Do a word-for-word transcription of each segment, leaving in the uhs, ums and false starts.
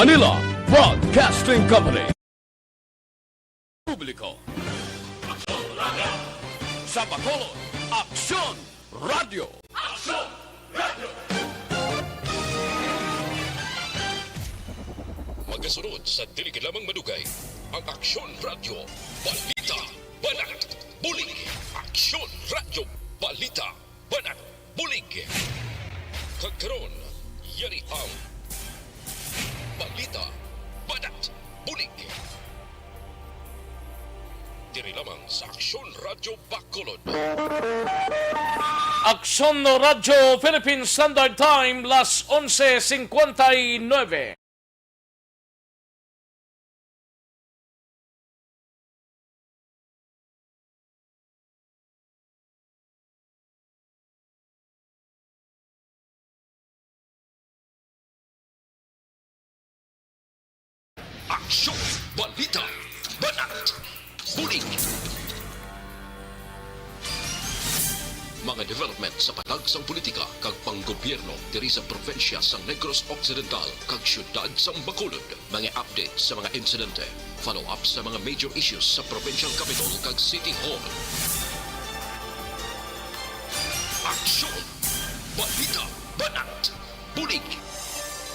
Manila Broadcasting Company. Publiko. Sa Bacolod, Aksyon Radyo. Aksyon Radyo. Magasunod sa dili gid lamang madugay ang Aksyon Radyo. Balita, banat, bulig. Aksyon Radyo. Balita, banat, bulig. Kag karon, yari ang balita, banat, bulig. Diri lamang sa Aksyon Radyo Bacolod. Aksyon Radyo Philippine Standard Time, las onse cincuenta y nueve. Aksyon, balita, banat, bulig. Mga development sa patag sang politika kag panggobyerno diri sa probinsya sang Negros Occidental kag siyudad sang Bacolod. Mga update sa mga insidente, follow-up sa mga major issues sa provincial capitol kag city hall. Aksyon! Balita! Banat! Bulig!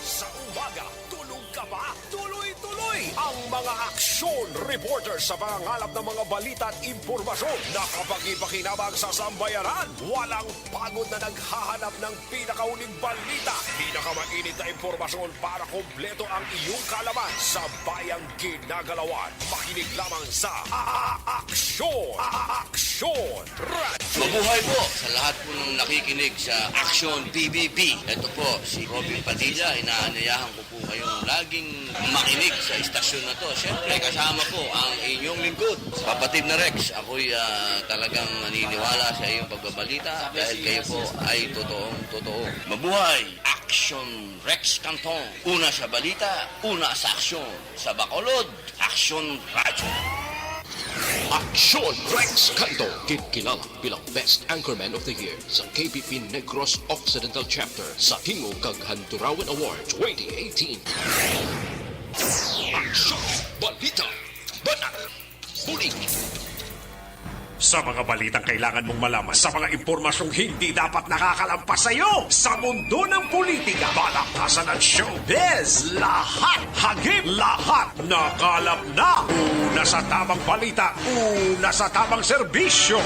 Sa umaga, tulog ka ba? Tuloy-tuloy ang mga aksyon reporter sa pangangalap ng mga balita at impormasyon na kapakipakinabang sa sambayanan. Walang pagod na naghahanap ng pinakauling balita, pinakamainit na impormasyon para kompleto ang iyong kaalaman sa bayang ginagalawan. Makinig lamang sa A-, A-, Aksyon, A-, A-, Aksyon Radyo. Mabuhay po sa lahat po ng nakikinig sa Aksyon P B B. Ito po si Robin Padilla. Inaanyayahan ko po kayong laging makinig sa istasyon na to. Siyempre, kasama po ang inyong lingkod, Papa Tim na Rex. Ako'y, ah, talagang naniniwala sa iyong pagbabalita dahil kayo po ay totoong totoo. Mabuhay! Aksyon Rex Canton. Una sa balita, una sa aksyon. Sa Bacolod, Aksyon Radyo. Aksyon Rex Canton, ginkilala bilang Best Anchorman of the Year sa K B P Negros Occidental Chapter sa Tingog kag Handurawan Award twenty eighteen. Aksyon! Balita! Banat! Bulig! Sa mga balitang kailangan mong malaman, sa mga impormasyong hindi dapat nakakalampas sa iyo, sa mundo ng politika, balakasan at showbiz, lahat hagip, lahat nakalap na. Una sa tamang balita, una sa tamang serbisyo.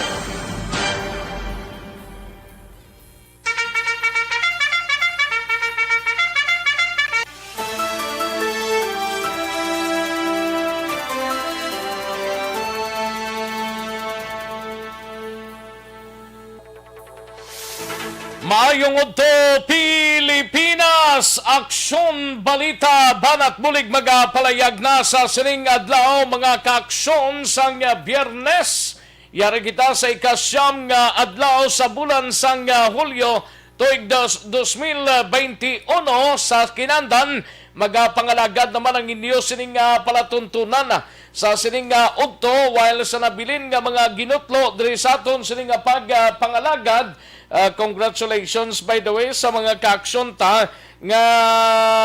Maayong udto, Pilipinas! Aksyon, balita, banat bulig magapalayag na sa sining adlaw, mga kaaksyon, sang Biyernes. Yari kita sa ikasyam nga adlaw sa bulan sang, ah, Hulyo, tuig dos, dos mil benti uno. Sa kinandan, magapangalagad naman ang inyo sining, ah, palatuntunan sa sining, ah, udto, while sa nabilin nga mga ginutlo diri sa aton sining, ah, pag, ah, pangalagad, ah, congratulations, by the way, sa mga kaaksyon ta nga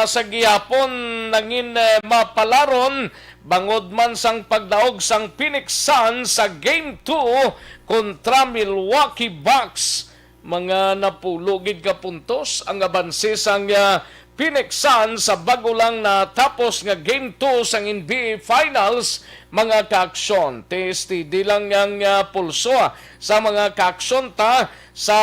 sa gihapon nangin, eh, mapalaron bangod man sang pagdaog sang Phoenix Suns sa Game two kontra Milwaukee Bucks. Mga napulo gid ka puntos ang abanse sang, ah, Phoenix Suns sa bago lang natapos nga Game two sang N B A Finals, mga kaaksyon. T S T D lang ang, ah, pulso, ah, sa mga kaaksyon ta sa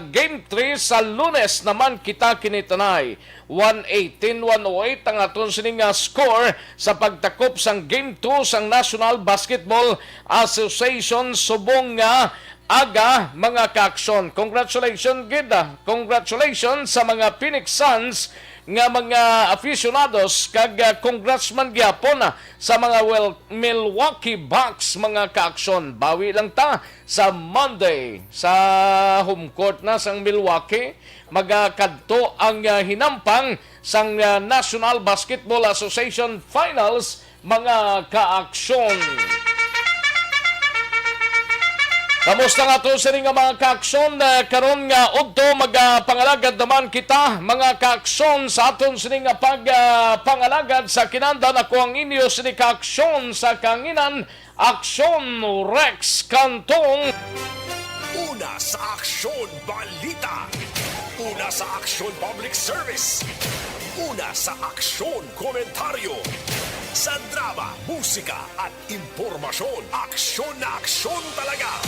Game three sa Lunes naman kita kinitanay. One eighteen one oh eight ang aton sini nga score sa pagtakop sang Game two sang National Basketball Association subong nga aga, mga kaaksyon. Congratulations gid, ah. Congratulations sa mga Phoenix Suns nga mga aficionados kag, ah, congrats man gyapon, ah, sa mga, well, Milwaukee Bucks, mga kaaksyon. Bawi lang ta sa Monday sa home court na sang Milwaukee. Magakadto ang, ah, hinampang sang, ah, National Basketball Association Finals, mga kaaksyon. Kamusta nga to sini nga mga kaaksyon? Eh, karon nga udto, magapangalagad naman kita, mga kaaksyon, sa aton sini nga pag, ah, pangalagad sa kinandan. Ako ang inyo sini kaaksyon sa kanginan, Aksyon Rex Cantong. Una sa aksyon, balita. Una sa aksyon, public service. Una sa aksyon, komentaryo. Sa drama, musika, at impormasyon, aksyon na aksyon talaga.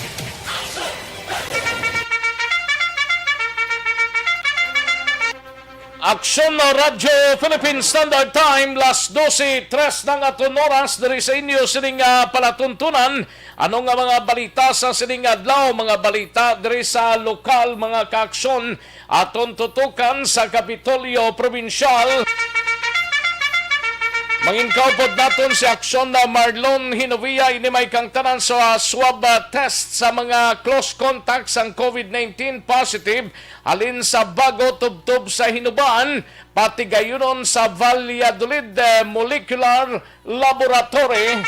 Aksyon na Radyo Philippine Standard Time, las dose tres na nga aton oras diri sa inyo sining, ah, palatuntunan. Ano nga mga balita sa sining adlaw? Mga balita diri sa lokal, mga kaaksyon, aton tutukan sa Kapitolyo Probinsyal. Manginkaupod naton si Aksyon na Marlon Hinovia, ini may kangtanan sa swab, ah, test sa mga close contacts sang covid nineteen positive halin sa Bago Tubtob sa Hinoban, Patigayunon sa Valladolid, eh, Molecular Laboratory.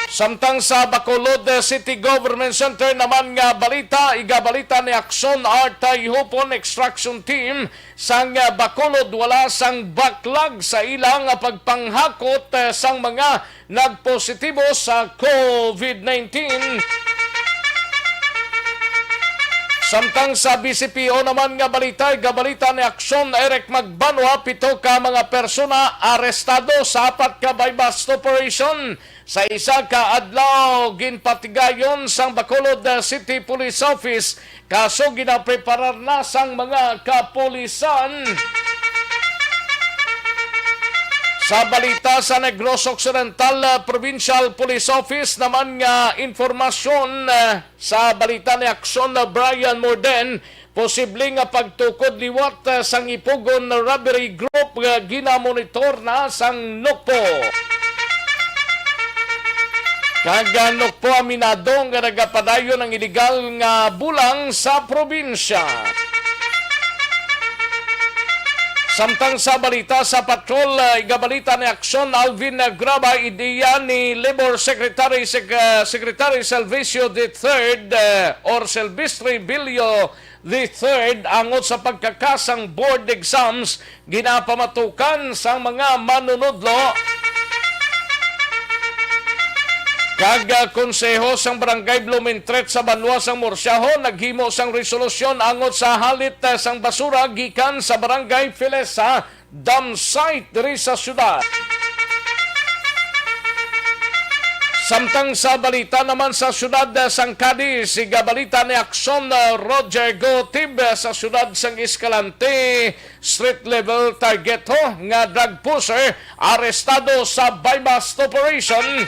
Samtang sa Bacolod, eh, City Government Center naman nga balita, igabalita ni Aksyon Artay Hupon Extraction Team sang, eh, Bacolod wala sang baklag sa ilang pagpanghakot, eh, sang mga nagpositibo sa covid nineteen. Samtang sa B C P O naman nga balita, gabalita ni Aksyon Eric Magbanwa, pito ka mga persona arestado sa apat ka buy-bust operation sa isa ka adlaw. Ginpatigayon sang Bacolod City Police Office kaso ginapreparar na sang mga kapulisan. Sa balita sa Negros Occidental, ah, Provincial Police Office naman nga impormasyon, ah, sa balita ni Aksyon na Brian Morden, posible nga pagtukod liwat, ah, sang Ipugon Robbery Group nga ginamonitor na sang Nukpo. Kag, ah, Nukpo aminado nga nagapadayon ang iligal nga bulang sa probinsya. Samtang sa balita sa patrol, ah, igabalita ni Aksyon Alvin Graba, ideya ni Labor Secretary Sec-, ah, Secretary Salvicio the third, ah, or Silvestre Bilio the third, angot sa pagkakasang board exams ginapamatukan sang mga manunudlo. Kag, ah, konseho sang Barangay Blumentritt sa banwa sang Murciajo naghimo sang resolusyon angot sa halit, ah, sang basura gikan sa Barangay Filesa dump site diri sa syudad. Samtang sa balita naman sa syudad, ah, sang Cadiz, igabalita ni Aksyon, ah, Roger Gotib, ah, sa syudad sang Escalante, street level target ho nga drug pusher arestado sa buy-bust operation.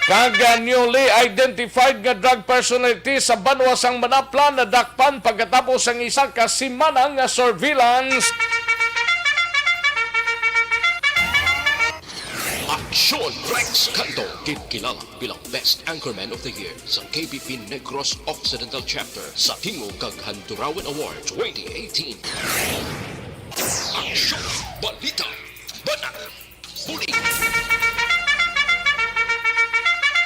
Kag, ah, newly identified nga drug personality sa banwa sang Manapla nadakpan pagkatapos sang isa ka semana nga surveillance. Aksyon Rex Canto, ginkilala bilang Best Anchorman of the Year sa K B P Negros Occidental Chapter sa Tingog kag Handurawan Award twenty eighteen. Aksyon, balita, banat, buli.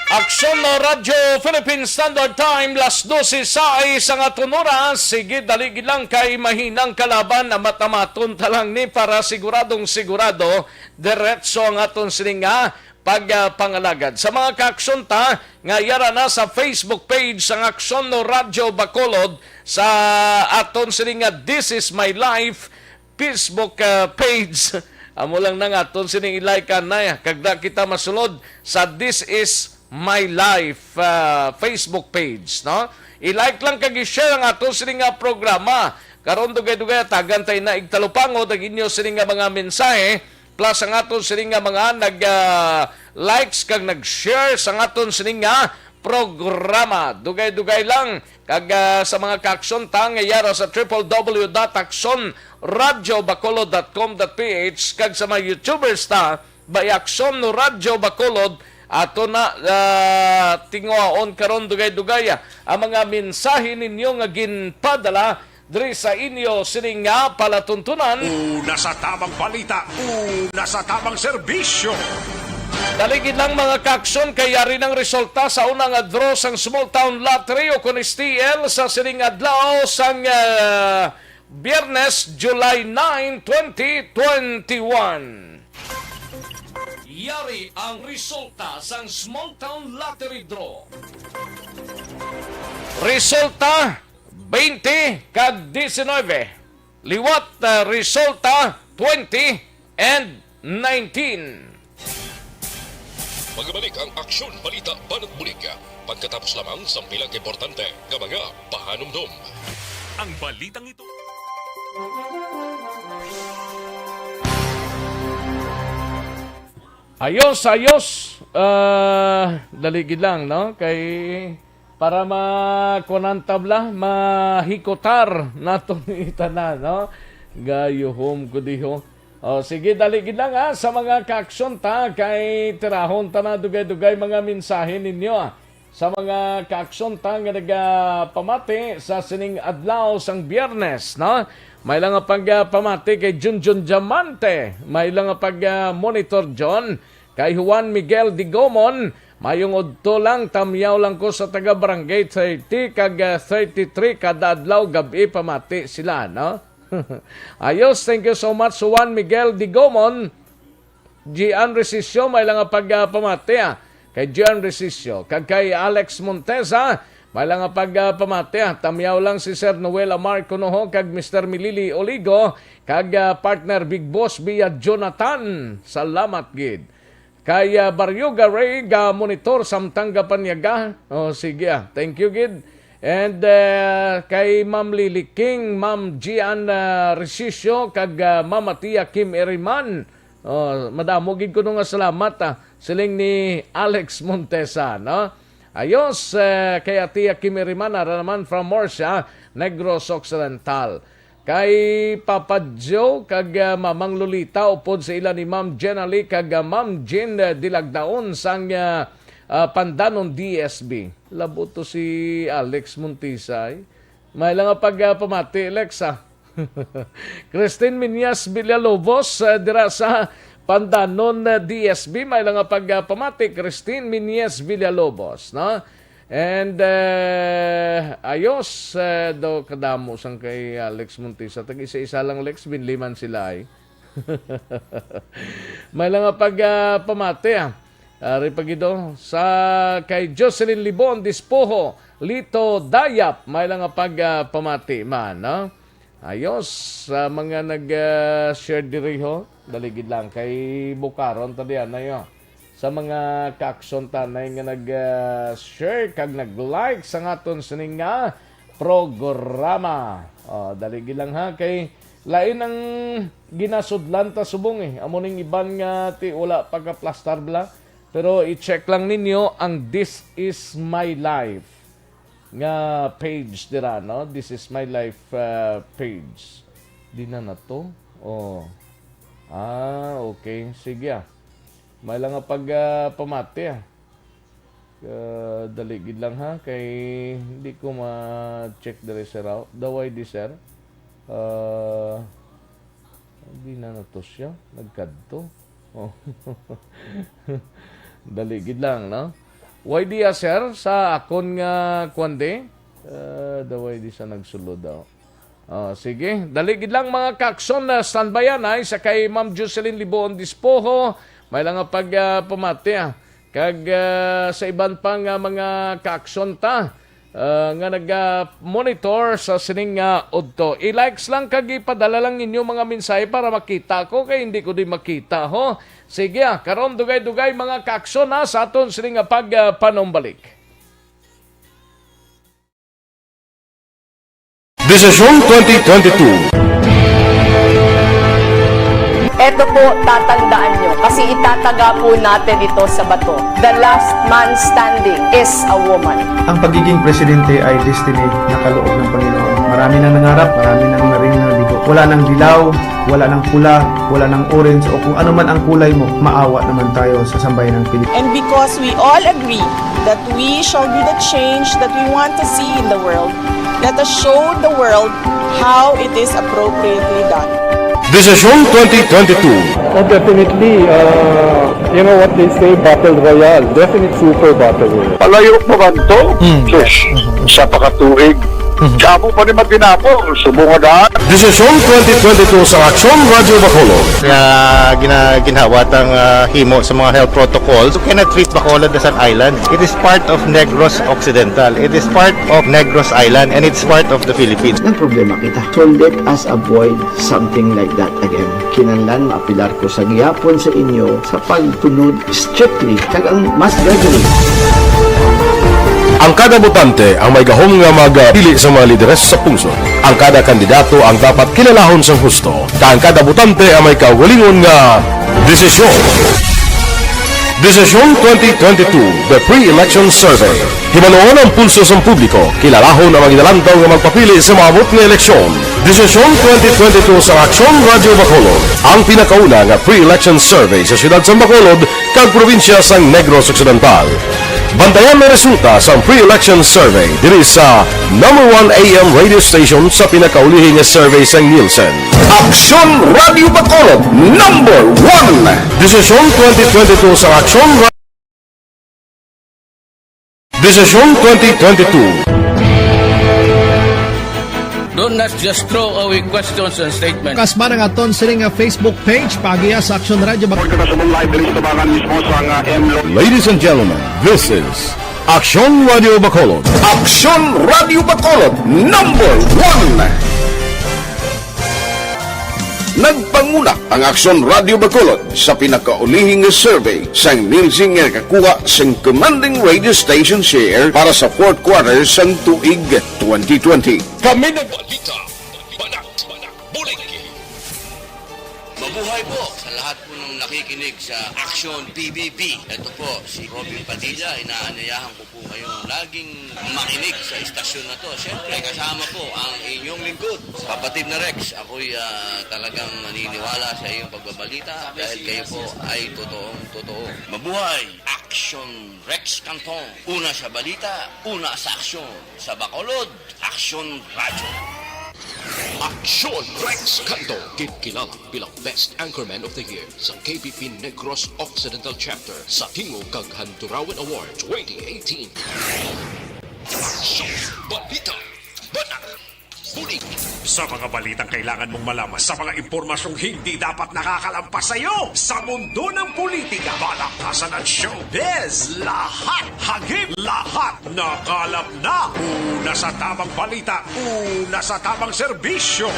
Aksyon na Radyo Philippine Standard Time, las dose sais ang aton oras. Sige, dali gid lang kay mahinang kalaban na matamaton ta lang ni para siguradong sigurado. Diretso ang aton sining nga pagpangalagad. Sa mga kaaksyon ta nga yara na sa Facebook page sang Aksyon no Radyo Bacolod, sa aton sini nga This Is My Life Facebook, ah, page. Amo lang na nga aton sini i-like anay, kag da kita masulod sa This Is My Life, ah, Facebook page, no? I-like lang kag i-share ang aton sini nga programa. Karon dugay-dugay tagan tay na igtalupangod ang inyo sini nga mga mensahe. Plus ang aton sini nga mga nag, ah, likes kag nag-share sa aton sini nga programa. Dugay-dugay lang kag, ah, sa mga kaaksyon ta nga yara sa triple W dot aksyon radyo bacolod dot com dot P H kag sa mga YouTubers ta, by Aksyon Radyo Bacolod, ato na, ah, tinguhaon karon dugay-dugay, ah, ang mga mensahe ninyo nga ginpadala diri sa inyo sini nga palatuntunan. Una sa tamang balita, una sa tamang serbisyo. Dali gid lang, mga kaakson, kay yari nang resulta sa una nga draw sang Small Town Lottery o kon S T L sa sining adlaw sang, ah, Biyernes, July nine, twenty twenty-one. Yari ang resulta sang Small Town Lottery Draw. Resulta, twenty kag diecinuebe. Liwat, ah, resulta, twenty and nineteen. Magbalik ang Aksyon Balita Banat Bulig pagkatapos lamang sang pila ka importante nga mga pahanumdom. Ang balitang ito. Ayos, ayos. Ah, dali gid lang, no? Kay para makunan tabla, mahikutar naton itanan, no? Gayuhom ko diho. O, sige, dali gid lang, ha, sa mga kaaksyon ta, kay tirahon ta na dugay-dugay mga mensahe ninyo, ah. Sa mga kaaksyon ta nga nagapamati sa sining adlaw sang Biyernes, no? May lang nga pagpamati kay Junjun Diamante, may lang nga pag, ah, monitor John, kay Juan Miguel Digomon, mayong udto lang, tamyaw lang ko sa taga Barangay thirty kag, ah, thirty-three, kada adlaw gab-i pamati sila, no? Ayos, thank you so much, Juan Miguel Digomon. Gian Resisio, may lang nga pag, ah, pamati, ah, kay Gian Resisio. Kag kay Alex Montesa, may lang nga pag, ah, pamati, ah. Tamyaw lang si Sir Noel Amar Kunoho kag Mister Milili Oligo, kag, ah, partner Big Boss via Jonathan. Salamat gid. Kay, ah, Barrio Garay, ga monitor samtang gapanyaga. Oh, sige, ah. Thank you gid. And, ah, kay Ma'am Lily King, Ma'am Gian, ah, Resisio, kag, ah, Ma'am Atia Kim Eriman. Oh, madamo gid kuno nga salamat, ah, siling ni Alex Montesa, no? Ayos, eh, kay Atia Kim Eriman, ara naman from Murcia, Negros Occidental. Kay Papa Joe kag, ah, Mamang Lolita, upod sa ila ni Ma'am Jenna Lee kag, ah, Ma'am Jean, ah, Dilagdaon sang, ah, ah, Pandanon D S B. Labo to si Alex Montisa, eh. May lang nga pag, ah, pamati, Lex, ah. Christine Minyas Villalobos, ah, dira sa Pandanon, ah, D S B. May lang nga pag, ah, pamati, Christine Minyas Villalobos, no? And, eh, ayos, eh, daw kadamo sang kay Alex Montisa. Tag isa-isa lang, Lex, binli man sila, eh. May lang nga pag, ah, pamati, ah. Ari pa gid, oh. Sa kay Jocelyn Libon Dispoho, Lito Dayap, may lang nga pag, ah, pamati man, no? Ayos, sa mga nag, ah, share diri, ho. Dali gid lang kay bukaron ta diyan, ayo. Sa mga kaakson tanay nga nag, ah, share kag nag-like sa aton sining nga programa. Oh, dali gid lang, ha, kay lain ang ginasudlan ta subong, eh. Amo ning iban nga ti wala pagkaplastar bala. Pero i-check lang ninyo ang This Is My Life nga page dira, no? This Is My Life, uh, page. Di na na to? Oh. Ah, okay. Sige, ah. May lang nga pag, ah, pamati, ah. Ah, dali gid lang, ha, kay hindi ko ma-check diri, sir, ah. Daway di, sir. Ah, di na na to siya. Nagkadto. Oh. Dali gid lang, no? Way diya, sir, sa akon nga kwan di? Ah, daway di sa nagsulod, oh. Oh, sige. Dali gid lang, mga kaakson, na standbyan ay sa kay Ma'am Jocelyn Liboon Dispoho. May lang nga pag, ah, pamati, ah. Kag, ah, sa iban pa nga mga kaakson ta, ah, nga naga-monitor sa sining nga udto. I-likes lang kag ipadala lang ninyo mga mensahe para makita ko, kay hindi ko di makita, ho. Sige, ah, karon dugay-dugay mga kaakson, ha, sa aton sining nga pag, ah, panumbalik. Desisyon twenty twenty-two. Eto po, tatandaan nyo, kasi itataga po natin ito sa bato. The last man standing is a woman. Ang pagiging presidente ay destiny na kaloob ng Panginoon. Marami nang nangarap, marami nang naring nabigo. Wala nang dilaw, wala nang pula, wala nang orange, o kung ano man ang kulay mo, maawa naman tayo sa sambayan ng Pilipinas. And because we all agree that we shall be the change that we want to see in the world, let us show the world how it is appropriately done. Desisyon twenty twenty-two. Oh, definitely. Uh, you know what they say, battle royale. Definite super battle royale. Palayo pa man to? Mm. Yes. Sa pakatuig. Mm. Kamo pa ni Matinapol, subong nga daan. Desisyon twenty twenty-two sa Aksyon Radyo Bacolod. Nga gina-, ginhawat ang, ah, himo sa mga health protocols. You cannot treat Bacolod as an island. It is part of Negros Occidental. It is part of Negros Island, and it's part of the Philippines. Ang problema kita. So let us avoid something like that again. Kinahanglan maapilar ko sa gihapon sa inyo sa pagtunod strictly kag ang mas gradually. Ang kada botante ang may gahom nga magpili sa mga lideres sa pungsod. Ang kada kandidato ang dapat kilalahon sang husto, kag ang kada botante ang may kaugalingon nga desisyon. Desisyon twenty twenty-two, The Pre-Election Survey. Hibaluon ang pulso sang publiko, kilalahon ang mga ginalantaw nga magpapili sa maabot nga eleksyon. Desisyon twenty twenty-two sa Aksyon Radyo Bacolod, ang pinakauna nga pre-election survey sa siyudad sang Bacolod kag probinsya sang Negros Occidental. Bantayan ang resulta sang pre-election survey diri sa number one A M radio station sa pinakaulihi nga survey sang Nielsen. Aksyon Radyo Bacolod, number one. Desisyon twenty twenty-two sa Aksyon Ra-, Desisyon twenty twenty-two. Do not just throw away questions and statements. Kasman ang aton sini nga Facebook page, paagiha sa Aksyon Radyo Bacolod. Report na subong live diri sa tubangan mismo sa nga M Lo- Ladies and gentlemen, this is Aksyon Radyo Bacolod. Aksyon Radyo Bacolod, number one. Nagpanguna ang Aksyon Radyo Bacolod sa pinakaulihi nga survey sang Nielsen nga nakakuha sang commanding radio station share para sa fourth quarter sang tuig twenty twenty. Kami nagbalita, banat, bulig. Mabuhay po sa lahat po ng nakikinig sa Aksyon P B B. Ito po si Robin Padilla, inaanyayahan ko po kayong laging makinig sa istasyon na to. Siyempre, kasama po ang inyong lingkod, kapatid na Rex. Ako'y, ah, talagang naniniwala sa iyong pagbabalita dahil kayo po ay totoong totoo. Mabuhay! Aksyon Rex Canton. Una sa balita, una sa aksyon. Sa Bacolod, Aksyon Radyo. Aksyon Rex Canto, ginkilala bilang Best Anchorman of the Year sa K P P Negros Occidental Chapter sa Tingog kag Handurawan Award twenty eighteen. Aksyon, balita, banat, bulig. Sa mga balitang kailangan mong malaman, sa mga impormasyong hindi dapat nakakalampas sa iyo, sa mundo ng politika, balaktasan at showbiz, lahat hagip, lahat nakalap na. Una sa tamang balita, una sa tamang serbisyo.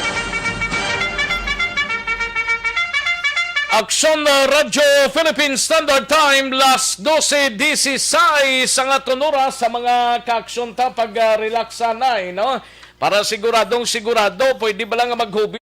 Aksyon, uh, Radyo Philippine Standard Time, las dose dieciséis ang aton oras. Sa mga kaaksyon ta, pag-relaksanay, no? Para siguradong sigurado, pwede ba lang nga maghubi?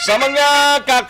Sa mga kak-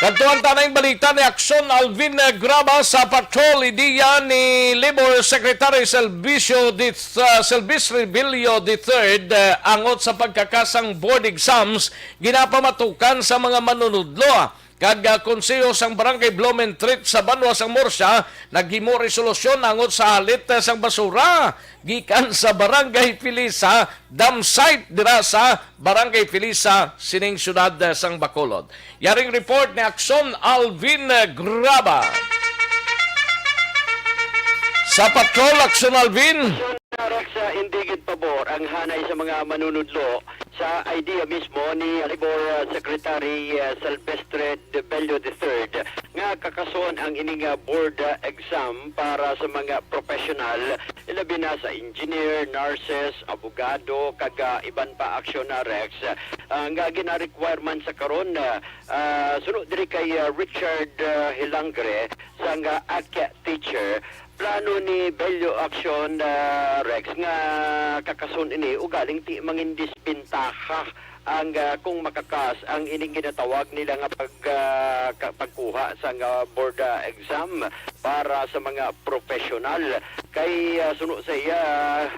Kadtuan ta na ing balita ni Aksyon Alvin, eh, Graba sa patrol ideya ni Labor Secretary Silvicio de, uh, Silvestre Bilio the third, eh, angot sa pagkakasang board exams ginapamatukan sa mga manunudlo, ah, kag, ah, konseho sang Barangay Blumentritt sa banwa sang Murcia naghimo resolusyon angot sa halit, ah, sang basura gikan sa Barangay Felisa dump site dira sa Barangay Felisa sining siyudad, eh, sang Bacolod. Yaring report ni Aksyon Alvin, eh, Graba. Sa patrol, Aksyon Alvin. Aksyon Rex, ah, indigid pabor ang hanay sa mga manunudlo sa idea mismo ni Labor, ah, Secretary, ah, Silvestre de Bello the third nga kakason ang ining, ah, board, ah, exam para sa mga professional, ilabi na sa engineer, nurses, abogado, kag, ah, iban pa, Aksyon Rex, ah, nga gina-requirement sa karon, ah, ah, suno diri kay, ah, Richard, ah, Hilangre, sang, ah, ACCA teacher. Plano ni Bello Aksyon, ah, Rex, nga kakason ini ugaling ti mangin disbentaha ang, ah, kung makakas ang ining ginatawag nila nga pag, ah, ka-, pagkuha sang, ah, board, ah, exam para sa mga professional. Kay, ah, suno sa iya,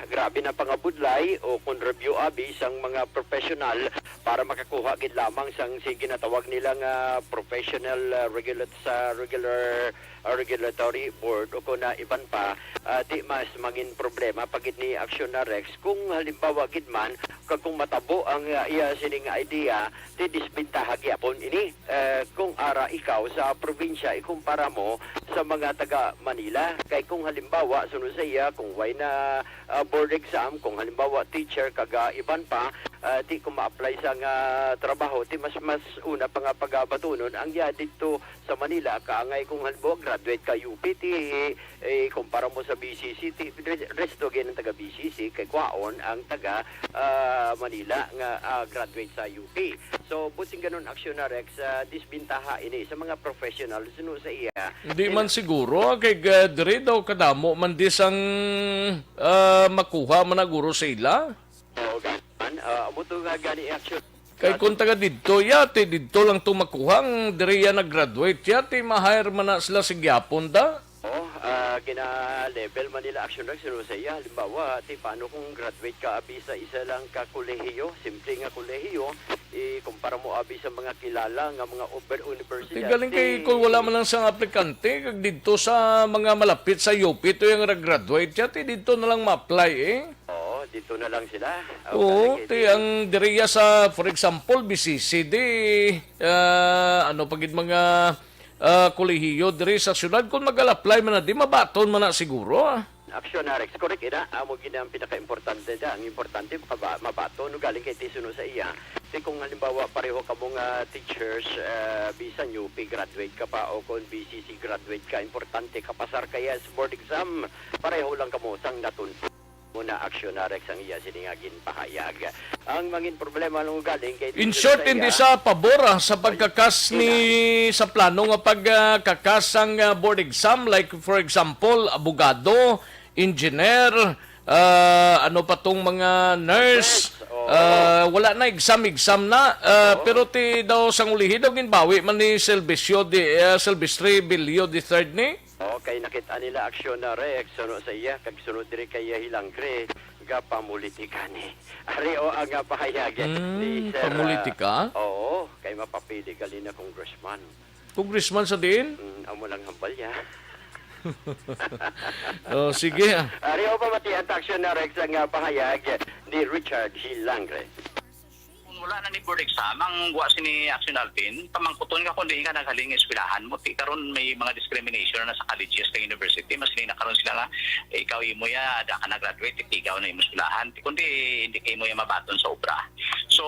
grabe na pangabudlay o kon review abi sang mga professional para makakuha gid lamang sang si ginatawag nila nga professional, ah, regulate sa regular, ah, regulatory board o kon, ah, iban pa, ah, di mas mangin problema pa gid ni Aksyon na Rex kung halimbawa gid man kag kung matabo ang, ah, iya sining idea, di disbentaha gyapon ini, eh, kung ara ikaw sa probinsya ikumpara mo sa mga taga Manila. Kay kung halimbawa, suno sa iya, kung way na, ah, board exam, kung halimbawa teacher kag, ah, iban pa, ah, di ko ma-apply sa nga trabaho, di mas, mas una pa nga pagabatunon ang iya didto sa Manila, kaangay kung halimbawa graduate ka U P T, eh, kumpara mo sa B C C, ti-, re-, resto gyud ang taga B C C, kay kwaon ang taga, ah, Manila nga, ah, graduate sa U P. So, buot silingon, Aksyon na Rex, ah, disbentaha ini sa mga professional, suno sa iya. Hindi man siguro, ah, kay, ah, diri daw kadamo man di sang, ah, makuha man na guro sa ila. Oo, gani man. Ah, amo to nga gani, Aksyon. Kay kung taga didto, yati didto lang to makuha, ang diri ya nag-graduate, yati ma-hire man na sila sa gyapon da. Oh, ah, gina-level man nila, Aksyon Rex, suno sa iya. Halimbawa, ti, paano kung graduate ka abi sa isa lang ka kolehiyo, simple nga kolehiyo, ikumpara mo abi sa mga kilala nga mga over university? Ti galing kay kung wala man lang sang aplikante, kag didto sa mga malapit sa U P to yung nag-graduate, yati didto na lang ma-apply, eh. Oo, dito na lang sila. Oo, ti ang diriya sa, for example, B C C, di, ah, ano pa gid mga, ah, kolehiyo diri sa syudad, kung mag-apply man na, di mabaton man na siguro, ah. Aksyon na, Rex. Correct, ina. Amo gid ang pinaka-importante da. Ang importante, makaba-, mabaton, no, galing kay ti suno sa iya. Ti kung halimbawa, pareho kamo nga teachers, ah, bisan U P graduate ka pa o kung B C C graduate ka, importante, kapasar ka ya sa board exam. Pareho lang kamo sang natun-, mo na, Aksyon na Rex ang iya sini nga ginpahayag. Ang mangin problema nung galing kay In short, hindi sa pabor, ah, sa pagkakas ni sa plano nga pagkakas sang, ah, board exam, like for example, abogado, engineer, ah, ano pa tong mga nurse, ah, wala na exam, exam na, ah, pero ti daw sang ulihi daw ginbawi man ni Silvestre, ah, Silvestre Bilio the third ni. Okay, nakita nila, Aksyon na Rex, suno sa iya, kag sunod diri kay Hilangre, gapamulitika ni. Ari o ang, ah, pahayag ni Sir, ah, pamulitika? Oo, kay mapapili gali na congressman. Congressman sa diin? Mm, amo lang hambal niya. Oh, sige, ah. Ari o, pamatian ta, Aksyon na Rex, ang, ah, pahayag ni Richard Hilangre. Kung wala na ni board exam, ang wa sini Aksyon Alvin, pamangkuton ka kung diin ka naghalin nga eskwelahan mo. Ti karon may mga discrimination na sa colleges kag university. Mas na karon sila nga, eh, ikaw imo ya, da ka na-graduate, ikaw na imo eskwelahan. Kundi hindi kay mo ya mabaton sa obra. So,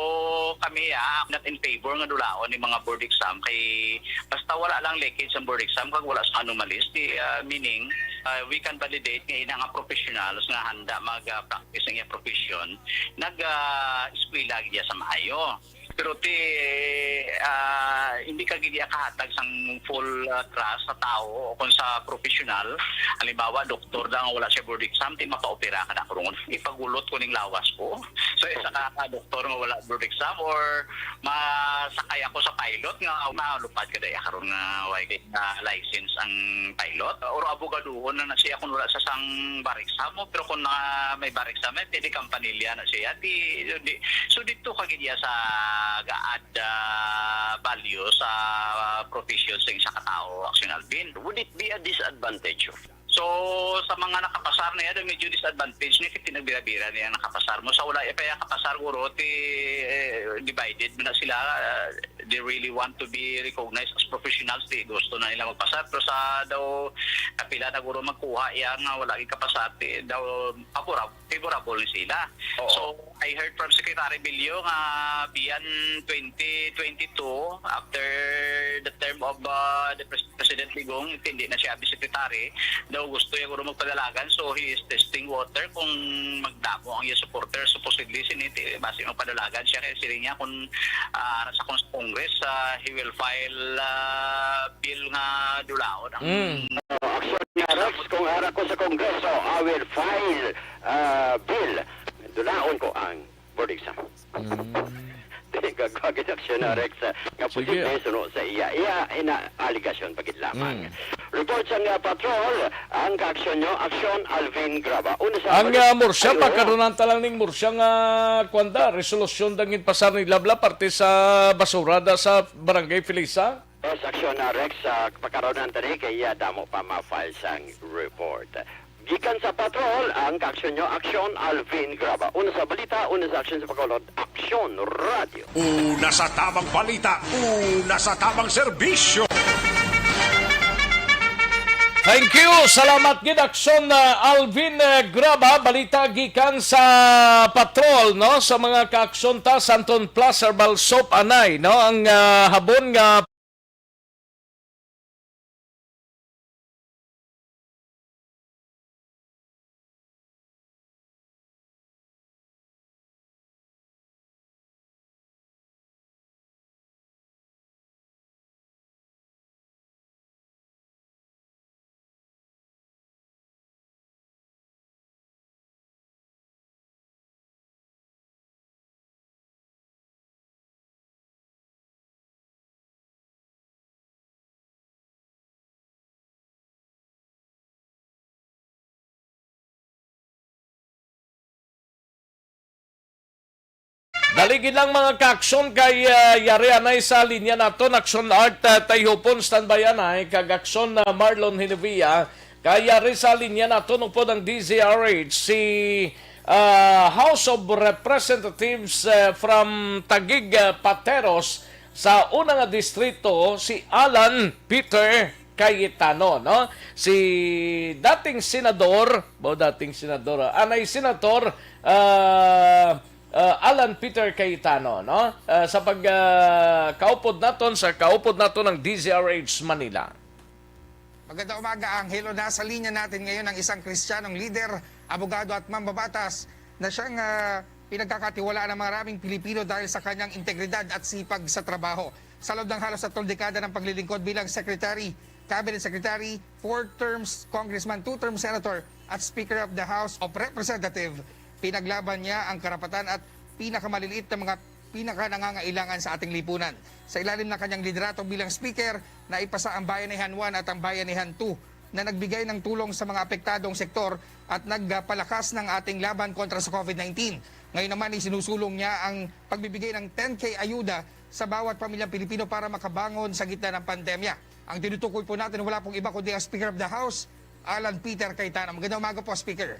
kami, ah, not in favor nga dulaon ni mga board exam kay basta wala lang leakage ang board exam kag wala sa anomalies, di, ah, meaning, ah, we can validate nga ina nga professionals nga handa mag, ah, practice ang iyang profession, nag, ah, eskwela gid sa maayo. Pero ti, ah, hindi ka gid kahatag sang full, ah, trust sa tao o kung sa professional. Halimbawa, doktor daw nga wala siya board exam, ti mapaopera ka na ko ron. Ipagulot ko ning lawas ko. So, isa ka, ka doktor nga wala board exam or ma Sakay ako sa pilot nga malupad ka daya karon nga way na license ang pilot. Oro abogaduhon na na siya kung wala sa sang bar exam mo, pero kung na may bar exam, eh, pwede kampanilya na siya. Di, di, so dito ka gid iya sa ga-add, ah, value sa profession sing sa katao, Action Alvin. Would it be a disadvantage? So, sa mga nakapasar na yan, medyo disadvantage ni kay pinagbira-bira niya nakapasar mo. Sa wala pa yan kapasar, guro, ti, eh, divided man na sila. Ah, they really want to be recognized as professionals, ti gusto na nila magpasar. Pero sa daw kapila na guro magkuha yan nga wala gid kapasar, ti daw favorab-, favorable ni sila. Oo. So, I heard from Secretary Bilyo nga beyond twenty twenty-two, after the term of, uh, the Pres-, President Digong, hindi na siya abi secretary, daw gusto niya guro magpadalagan, so he is testing water kung magdamo ang iyang supporter. Supposedly, siniti, basi magpadalagan siya, kaya sila niya kung, ah, sa Cons-, Congress, ah, he will file, ah, bill nga dulaon ang Mm. Oh, action na, Rex, kung ara ko sa Kongreso, I will file, ah, bill. Dulaon ko ang board exam. Mm. Di, gagwagin aksyon na, Mm. Rex, ah, nga Sige. posible suno sa iya. Iya, ina, aligasyon pa gid lamang. Mm. Report sa nga patrol, ang kaaksyon nyo, aksyon, Alvin Graba. Una sa Ang, ah, Mursya, Ayo. pagkaroon ta lang ning Mursya nga, kwan da, resolusyon dangin pasar ni Labla, parte sa basura da sa Barangay Felisa. Yes, aksyon na, Rex, sa pagkaroon tani kay, ah, damo pa ma-file sang report. Gikan sa patrol, ang kaaksyon nyo, aksyon, Alvin Graba. Una sa balita, una sa aksyon sa Bacolod, Aksyon Radio. Una sa tabang balita, una sa tabang serbisyo. Thank you. Salamat gid, Aksyon, uh, Alvin, uh, Graba. Balita gikan sa patrol, no? Sa mga kaaksyon ta, Santon Plus Herbal Soap anay, no? Ang, uh, habon nga Dali gid lang, mga kaaksyon, kay, ah, yari anay sa linya naton, Aksyon Art, ah, Tayhupon, standby anay, kag Aksyon, ah, Marlon Hinivia, kay yari sa linya naton upod ang D Z R H, si, ah, House of Representatives, ah, from Taguig, ah, Pateros, sa una nga distrito, si Alan Peter Cayetano, no? Si dating senador, bo, dating senador, ah, anay senator, ah, ah, Alan Peter Cayetano, no? Ah, sa pag, ah, kaupod naton, sa kaupod naton ng D Z R H Manila. Magandang umaga, Angelo. Nasa linya natin ngayon ang isang Kristiyanong lider, abogado at mambabatas na siyang, ah, pinagkakatiwalaan ng maraming Pilipino dahil sa kanyang integridad at sipag sa trabaho. Sa loob ng halos tatlong dekada ng paglilingkod bilang secretary, cabinet secretary, four terms congressman, two terms senator, at Speaker of the House of Representative, pinaglaban niya ang karapatan at pinakamaliliit na mga pinakanangangailangan sa ating lipunan. Sa ilalim ng kanyang liderato bilang speaker, naipasa ang Bayanihan one at ang Bayanihan two na nagbigay ng tulong sa mga apektadong sektor at nagpalakas ng ating laban kontra sa COVID nineteen. Ngayon naman, isinusulong niya ang pagbibigay ng ten K ayuda sa bawat pamilyang Pilipino para makabangon sa gitna ng pandemya. Ang tinutukoy po natin, wala pong iba kundi ang Speaker of the House, Alan Peter Cayetano. Magandang umaga po, Speaker.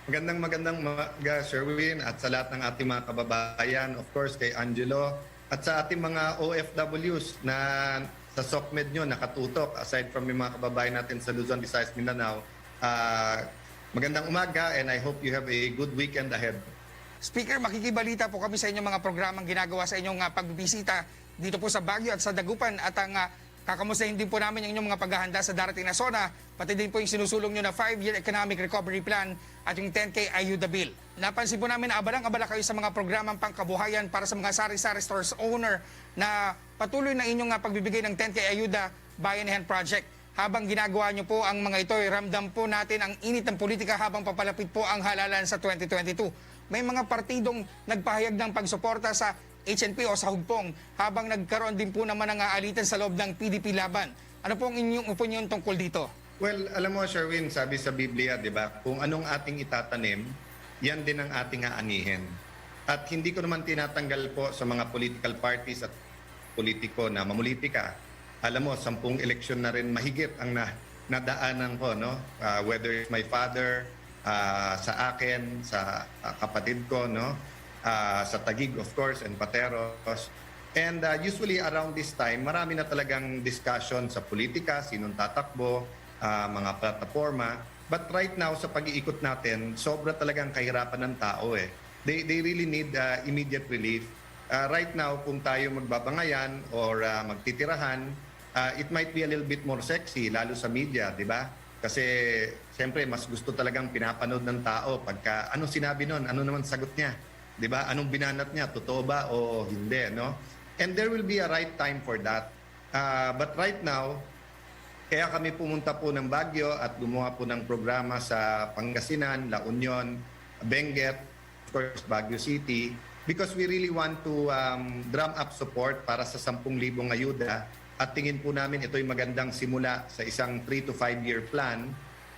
Magandang, magandang umaga, Sherwin, at sa lahat ng ating mga kababayan, of course, kay Angelo, at sa ating mga O F Ws na sa SOCMED nyo nakatutok, aside from yung mga kababayan natin sa Luzon, Visayas, Mindanao. Ah, magandang umaga, and I hope you have a good weekend ahead. Speaker, makikibalita po kami sa inyong mga programang ginagawa sa inyong, ah, pagbibisita dito po sa Baguio at sa Dagupan, at ang, ah, kakamustahin din po namin ang inyong mga paghahanda sa darating na SONA, pati din po yung sinusulong nyo na five-year economic recovery plan at yung ten K ayuda bill. Napansin po namin na abalang-abala kayo sa mga programang pangkabuhayan para sa mga sari-sari stores owner na patuloy na inyong, ah, pagbibigay ng ten K ayuda Bayanihan Project. Habang ginagawa nyo po ang mga ito, ramdam po natin ang init ng politika habang papalapit po ang halalan sa twenty twenty-two. May mga partidong nagpahayag ng pagsuporta sa H N P o sa hugpong, habang nagkaroon din po naman ng, ah, alitan sa loob ng P D P Laban. Ano po ang inyong opinyon tungkol dito? Well, alam mo, Sherwin, sabi sa Biblia, di ba, kung anong ating itatanim, yan din ang ating aanihin. At hindi ko naman tinatanggal po sa mga political parties at politiko na mamulitika. Alam mo, sampung eleksyon na rin mahigit ang na, nadaanan ko, no? Ah, whether it's my father, ah, sa akin, sa, ah, kapatid ko, no? Ah, sa Taguig, of course, and Pateros. And, ah, usually around this time, marami na talagang discussion sa politika, sinong tatakbo, ah, mga plataforma. But right now, sa pag-iikot natin, sobra talagang kahirapan ng tao eh. They, they really need, ah, immediate relief. Ah, right now, kung tayo magbabangayan or, ah, magtitirahan, ah, it might be a little bit more sexy, lalo sa media, di ba? Kasi, siyempre, mas gusto talagang pinapanood ng tao pagka, "Anong sinabi nun? Ano naman sagot niya?" Di ba? "Anong binanat niya? Totoo ba o hindi?" No? And there will be a right time for that. Ah, but right now, kaya kami pumunta po ng Baguio at gumawa po ng programa sa Pangasinan, La Union, Benguet, of course, Baguio City, because we really want to, um, drum up support para sa sampung libong ayuda. At tingin po namin ito'y magandang simula sa isang three to five-year plan.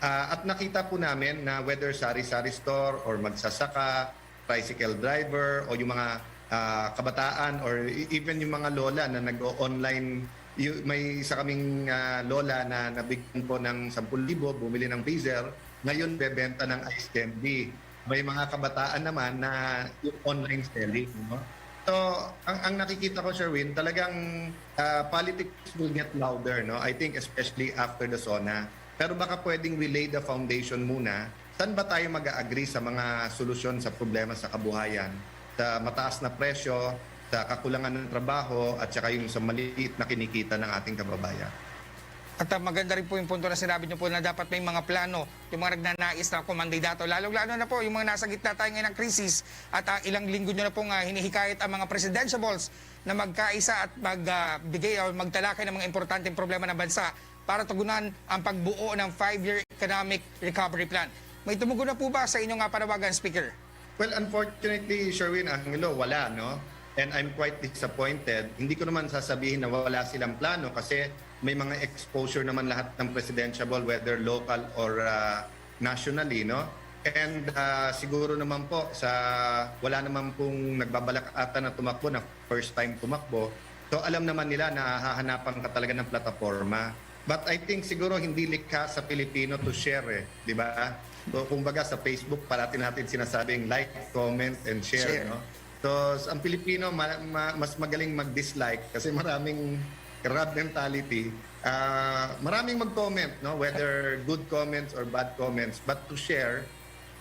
Ah, at nakita po namin na whether sari-sari store or magsasaka, tricycle driver, o yung mga, ah, kabataan, or e-, even yung mga lola na nag-o-online. Yu-, may isa kaming, ah, lola na nabigyan po ng sampung libo, bumili ng freezer, ngayon bebenta ng ice candy. May mga kabataan naman na yung online selling, no? So, ang, ang nakikita ko, Sherwin, talagang, ah, politics will get louder, no? I think especially after the SONA. Pero baka pwedeng we lay the foundation muna. Saan ba tayo mag-agree sa mga solusyon sa problema sa kabuhayan? Sa mataas na presyo, sa kakulangan ng trabaho, at saka yung sa maliit na kinikita ng ating kababayan. At, ah, maganda rin po yung punto na sinabi niyo po na dapat may mga plano yung mga nagnanais na kumandidato. Lalong-lalo na po yung mga nasa gitna tayo ngayon ng krisis at, ah, ilang linggo niyo na pong, ah, hinihikayat ang mga presidentiables na magkaisa at mag, ah, bigay o magtalakay ng mga importanteng problema ng bansa para tugunan ang pagbuo ng five-year economic recovery plan. May tumugon na po ba sa inyong, ah, panawagan, Speaker? Well, unfortunately, Sherwin, Angelo, wala, no? And I'm quite disappointed. Hindi ko naman sasabihin na wala silang plano kasi may mga exposure naman lahat ng presidentiable, whether local or, ah, nationally, no? And, ah, siguro naman po, sa, wala naman pong nagbabalak ata na tumakbo, na first time tumakbo. So, alam naman nila na hahanapan ka talaga ng plataforma. But I think siguro hindi likha sa Pilipino to share eh, di ba? So, kumbaga sa Facebook, parati natin sinasabing like, comment, and share, Share. no? So, s-, ang Pilipino, ma-, ma-, mas magaling mag-dislike kasi maraming grab mentality. Ah, maraming mag-comment, no? Whether good comments or bad comments, but to share.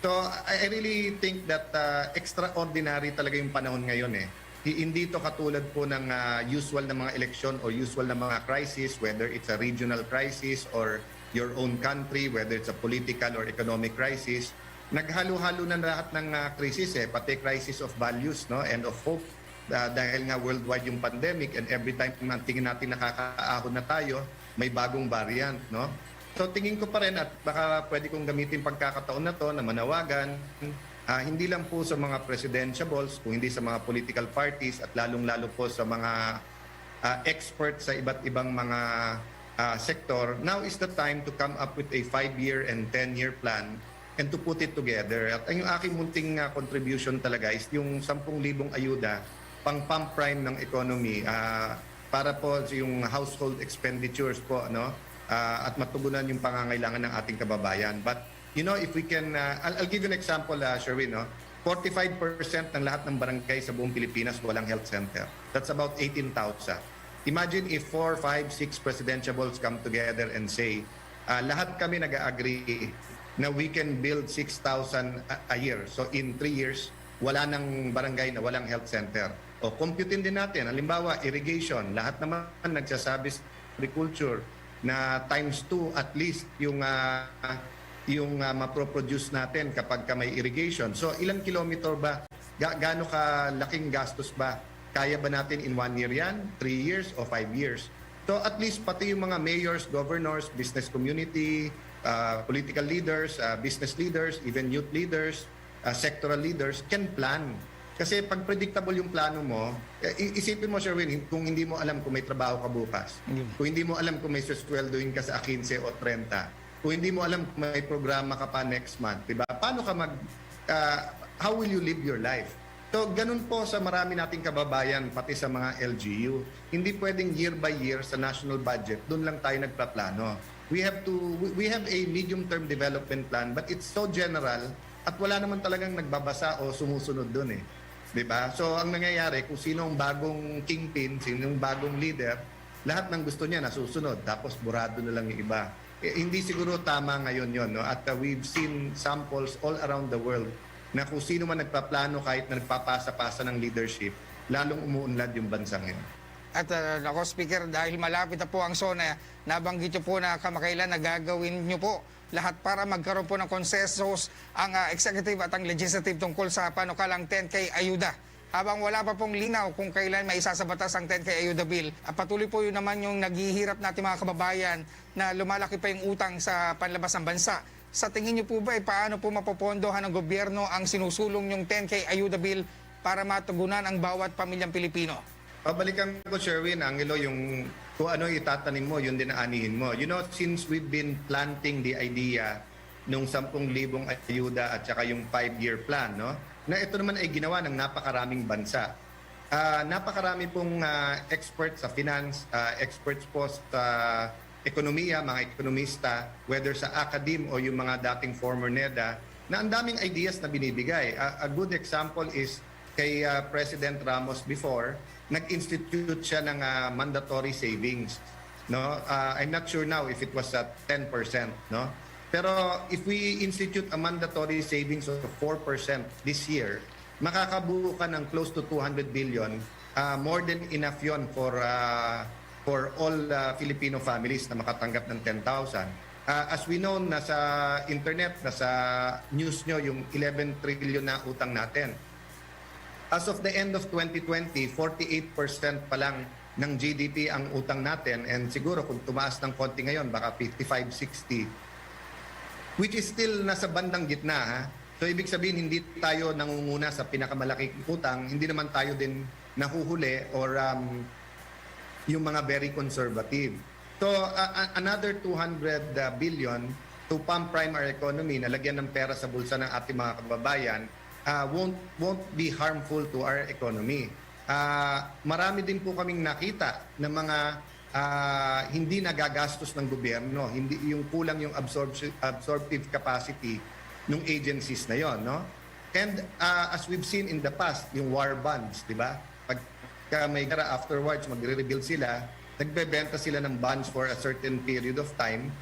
So, I, I really think that, ah, extraordinary talaga yung panahon ngayon eh. Hi-, hindi to katulad po ng, ah, usual na mga eleksyon o usual na mga crisis, whether it's a regional crisis or your own country, whether it's a political or economic crisis. Naghalo-halo na lahat ng, ah, crisis eh, pati crisis of values, no, and of hope. Ah, dahil nga worldwide yung pandemic and every time na tingin natin nakakaahon na tayo, may bagong variant, no? So tingin ko pa rin at baka pwede kong gamitin pagkakataon na to na manawagan, ah, hindi lang po sa mga presidentiables, kung hindi sa mga political parties at lalong-lalo po sa mga, ah, expert sa iba't ibang mga, ah, sektor. Now is the time to come up with a five-year and ten-year plan and to put it together. At ang, yung aking munting, ah, contribution talaga is yung sampung libong ayuda pang pump prime ng economy, ah, para po sa yung household expenditures po, no? Ah, at matugunan yung pangangailangan ng ating kababayan. But, you know, if we can, ah, I'll, I'll give you an example, ah, Sherwin, no? Forty-five percent ng lahat ng barangay sa buong Pilipinas walang health center. That's about eighteen thousand. Imagine if four, five, six presidentiables come together and say, ah, lahat kami nag-agree na we can build six thousand a, a year. So in three years, wala nang barangay na walang health center. O, computein din natin. Halimbawa, irrigation. Lahat naman nagsasabi sa agriculture na times two at least yung, ah, yung, ah, maproproduce natin kapag ka may irrigation. So, ilang kilometer ba? Ga-, gaano ka laking gastos ba? Kaya ba natin in one year yan? Three years o five years? So, at least pati yung mga mayors, governors, business community, ah, political leaders, ah, business leaders, even youth leaders, ah, sectoral leaders can plan. Kasi pag predictable yung plano mo, eh, i- isipin mo, Sherwin, hin- kung hindi mo alam kung may trabaho ka bukas, Yun. kung hindi mo alam kung may susweldohin ka sa quince o treinta, kung hindi mo alam kung may programa ka pa next month, di ba? Paano ka mag, ah, how will you live your life? So, ganun po sa marami nating kababayan, pati sa mga L G U. Hindi pwedeng year by year sa national budget, doon lang tayo nagpaplano. We have to, we- we have a medium-term development plan, but it's so general at wala naman talagang nagbabasa o sumusunod doon eh. Di ba? So, ang nangyayari, kung sino ang bagong kingpin, sino ang bagong leader, lahat ng gusto niya nasusunod, tapos burado na lang yung iba. Eh, hindi siguro tama ngayon yon, no? At uh, we've seen samples all around the world na kung sino man nagpaplano, kahit na nagpapasa-pasa ng leadership, lalong umuunlad yung bansa ngayon. At uh, ako, Speaker, dahil malapit na po ang SONA, nabanggit niyo po na kamakailan na gagawin niyo po lahat para magkaroon po ng konsensus ang uh, executive at ang legislative tungkol sa panukalang ten K ayuda. Habang wala pa pong linaw kung kailan maisasabata ang ten K ayuda bill, uh, patuloy po yun naman yung naghihirap natin mga kababayan na lumalaki pa yung utang sa panlabas ng bansa. Sa tingin niyo po ba, eh, paano po mapopondohan ng gobyerno ang sinusulong yung ten K ayuda bill para matugunan ang bawat pamilyang Pilipino? Pabalikan ko, Sherwin, Angelo, yung kung ano itatanim mo, yun din aanihin mo. You know, since we've been planting the idea nung sampung libong ayuda at saka yung five-year plan, no? Na ito naman ay ginawa ng napakaraming bansa. Ah, napakarami pong ah, experts sa finance, ah, experts po sa ekonomiya, mga ekonomista, whether sa academe o yung mga dating former NEDA, na ang daming ideas na binibigay. A, a good example is kay ah, President Ramos before, nag-institute siya ng ah, mandatory savings. No? Ah, I'm not sure now if it was at ten percent. No? Pero if we institute a mandatory savings of four percent this year, makakabuo ka ng close to two hundred billion. Ah, more than enough yon for ah, for all ah, Filipino families na makatanggap ng ten thousand. Ah, as we know, nasa internet, nasa news nyo yung eleven trillion na utang natin. As of the end of twenty twenty, forty-eight percent pa lang ng G D P ang utang natin, and siguro kung tumaas ng konti ngayon, baka fifty-five, sixty, which is still nasa bandang gitna, ha? So, ibig sabihin, hindi tayo nangunguna sa pinakamalaking utang, hindi naman tayo din nahuhuli or um, yung mga very conservative. So, a- a- another two hundred billion to pump prime our economy, na lagyan ng pera sa bulsa ng ating mga kababayan, uh, won't, won't be harmful to our economy. Uh, marami din po kaming nakita na mga ah, hindi nagagastos ng gobyerno, hindi yung kulang yung absorption, absorptive capacity ng agencies na yon, no? And ah, as we've seen in the past, yung war bonds, di ba? Pagka may gera, afterwards, magre-rebuild sila, nagbebenta sila ng bonds for a certain period of time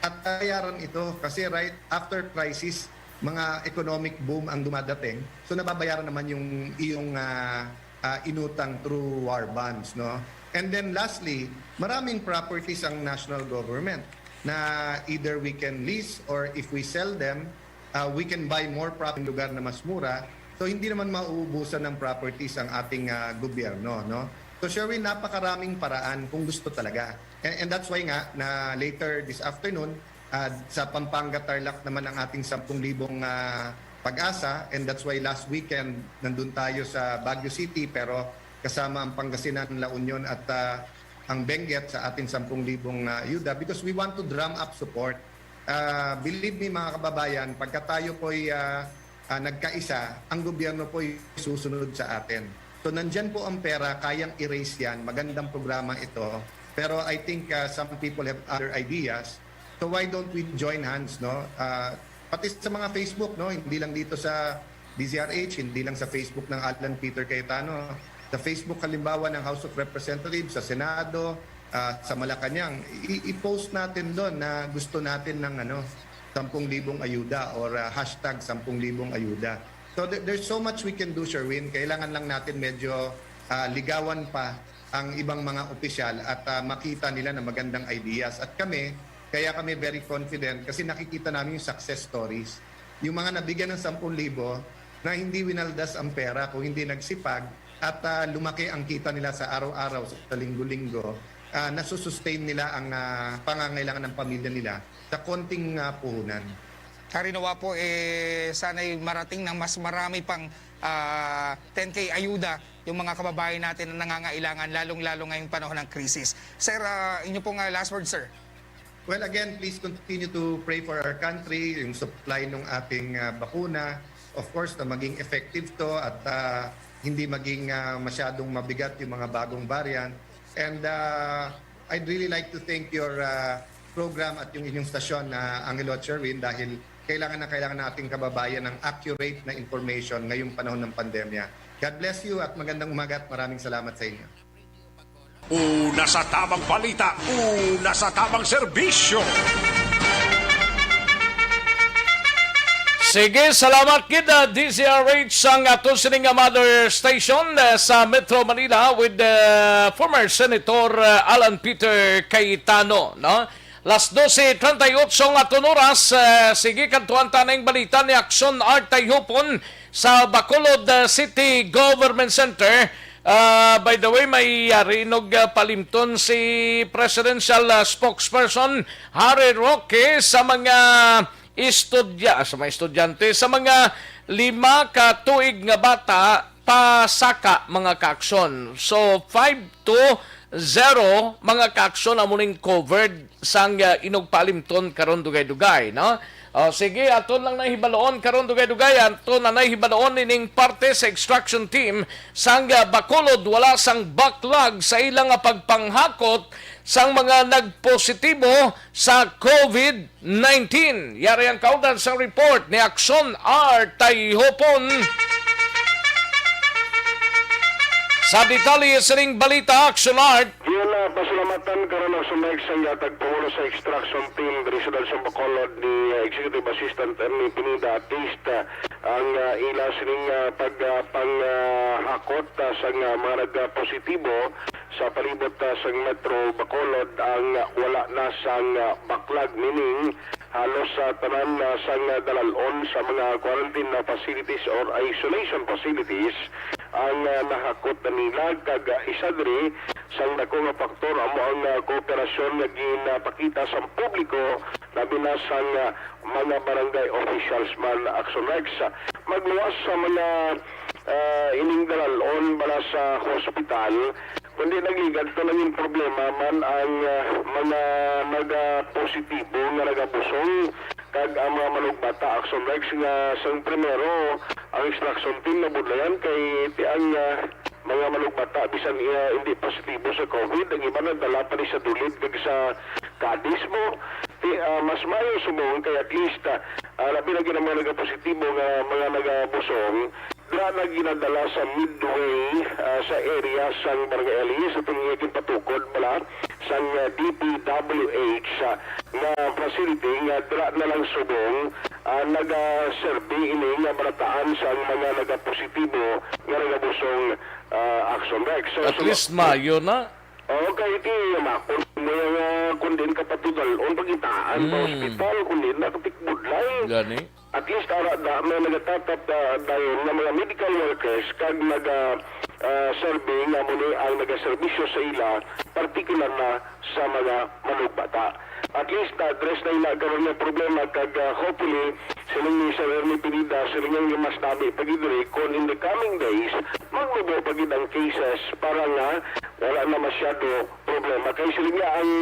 at bayaran ito kasi right after crisis, mga economic boom ang dumadating. So nababayaran naman yung iyong ah, ah, inutang through war bonds, no? And then lastly, maraming properties ang national government na either we can lease or if we sell them, ah, we can buy more property lugar na mas mura. So hindi naman mauubusan ng properties ang ating ah, gobyerno, no? So Sherwin, napakaraming paraan kung gusto talaga. And, and that's why nga na later this afternoon, ah, sa Pampanga Tarlac naman ang ating sampung libong ah, PAGASA, and that's why last weekend nandun tayo sa Baguio City, pero kasama ang Pangasinan, La Union at ah, ang Benguet sa ating sampung libong ah, ayuda because we want to drum up support. Ah, believe me, mga kababayan, pagka tayo po'y ah, ah, nagkaisa, ang gobyerno po'y susunod sa atin. So nandyan po ang pera, kayang erase yan, magandang programa ito. Pero I think ah, some people have other ideas. So why don't we join hands, no? Ah, pati sa mga Facebook, no? Hindi lang dito sa D Z R H, hindi lang sa Facebook ng Alan Peter Cayetano. Sa Facebook, halimbawa, ng House of Representatives, sa Senado, ah, sa Malacañang, i- i-post natin doon na gusto natin ng ano, sampung libong ayuda or ah, hashtag sampung libong ayuda. So there- there's so much we can do, Sherwin. Kailangan lang natin medyo ah, ligawan pa ang ibang mga opisyal at ah, makita nila na magandang ideas. At kami, kaya kami very confident kasi nakikita namin yung success stories. Yung mga nabigyan ng sampung libo na hindi winaldas ang pera kung hindi nagsipag at ah, lumaki ang kita nila sa araw-araw, sa linggo-linggo, ah, nasusustain nila ang ah, pangangailangan ng pamilya nila sa konting ah, puhunan. Karinawa po, eh, sana'y marating ng mas marami pang ah, ten K ayuda yung mga kababayan natin na nangangailangan, lalong-lalo ngayong panahon ng krisis. Sir, ah, inyo pong, ah, last word, sir. Well, again, please continue to pray for our country, yung supply ng ating ah, bakuna. Of course, na maging effective to at ah, hindi maging ah, masyadong mabigat yung mga bagong variant. And ah, I'd really like to thank your ah, program at yung inyong stasyon na Angelo at Sherwin dahil kailangan na kailangan ng ating kababayan ng accurate na information ngayong panahon ng pandemya. God bless you at magandang umaga at maraming salamat sa inyo. Una sa tamang balita, una sa tamang serbisyo. Sige, salamat gid, ah, D Z R H, sang ato sini nga mother station, ah, sa Metro Manila with, ah, former Senator, ah, Alan Peter Cayetano, no? Las doce treinta y ocho nga aton oras, ah, sige, kadtuan ta ning balita ni Action Art Tayhupon sa Bacolod, ah, City Government Center. Ah, by the way, may yari nog, ah, palimton si Presidential, ah, Spokesperson Harry Roque sa mga istudya-, sa mga estudyante, sa mga lima ka tuig nga bata pasaka, mga kaaksyon. So, five to zero, mga kaaksyon, amo ning covered sang, ah, inugpalimton karon dugay-dugay, no? O, sige, aton lang nahibaloon karon dugay-dugay, aton na nahibaloon nining parte sa extraction team sang, ah, Bacolod, wala sang baklag sa ilang, ah, pagpanghakot sang mga nagpositibo sa COVID nineteen. Yari ang kaundan sa report ni Action Art Tayhopon. Sa detalye sining balita, Action Art. Yun na, pasalamatan karon ang sumbay sa yatag pangulo sa extraction team diri sa Dalsang Bacolod ni uh, Executive Assistant Ernie Pineda. At least uh, ang uh, ila sining uh, pag uh, pang uh, hakot uh, sa uh, mga nagpositibo sa palibot uh, sa Metro Bacolod ang uh, wala na sang uh, baklag, meaning halos sa tanan na sang dalal-on sa mga quarantine na facilities or isolation facilities ang ah, nahakot na nila, kag ah, isa diri sang dako nga faktor amo ang ah, kooperasyon nga ginapakita sa publiko, labi na sang ah, mga barangay officials man. Action Rex, magluwas sa mga ah, ining dalal-on bala sa hospital, kundi nagligad to naging problema man ang ah, mga nagapositibo nga nagabusong kag ang mga manugbata. Action Rex, nga sang primero ang extraction team nabudlayan kay ti ang ah, mga manugbata bisan iya hindi positibo sa COVID, ang iba nadala pa ni sa Dulid kag sa Cadiz mo. Ti, ah, mas maayo subong kay at least ah, ah, labi na gid ang mga nagapositibo nga mga nagabusong, dira na ginadala sa Midway ah, sa area sang Barangay Alice, atong iya ginpatukod bala sang ah, D P W H ah, nga facility nga dira na lang subong ah, nagaserbi ini nga barataan sang mga nagapositibo nga nagabusong ah, Action Rex. So, At so, least mayo na. Oo, kay ti makon mo nga kung din ka patudalon pagitaan sa Mm. ospital, kung din nakatikbudlay. Gani. At least ara da may nagatatap uh, dayon nga mga medical workers kag naga uh, survey nga muli ang nagaserbisyo sa ila, partikular na sa mga manugbata. At least na-address na ila karon nga problema kag uh, hopefully siling ni Sir Ernie Pineda, siling niya mas dami pa gid diri kung in the coming days magmubo pa gid ang cases para nga wala na masyado problema. Kay siling niya ang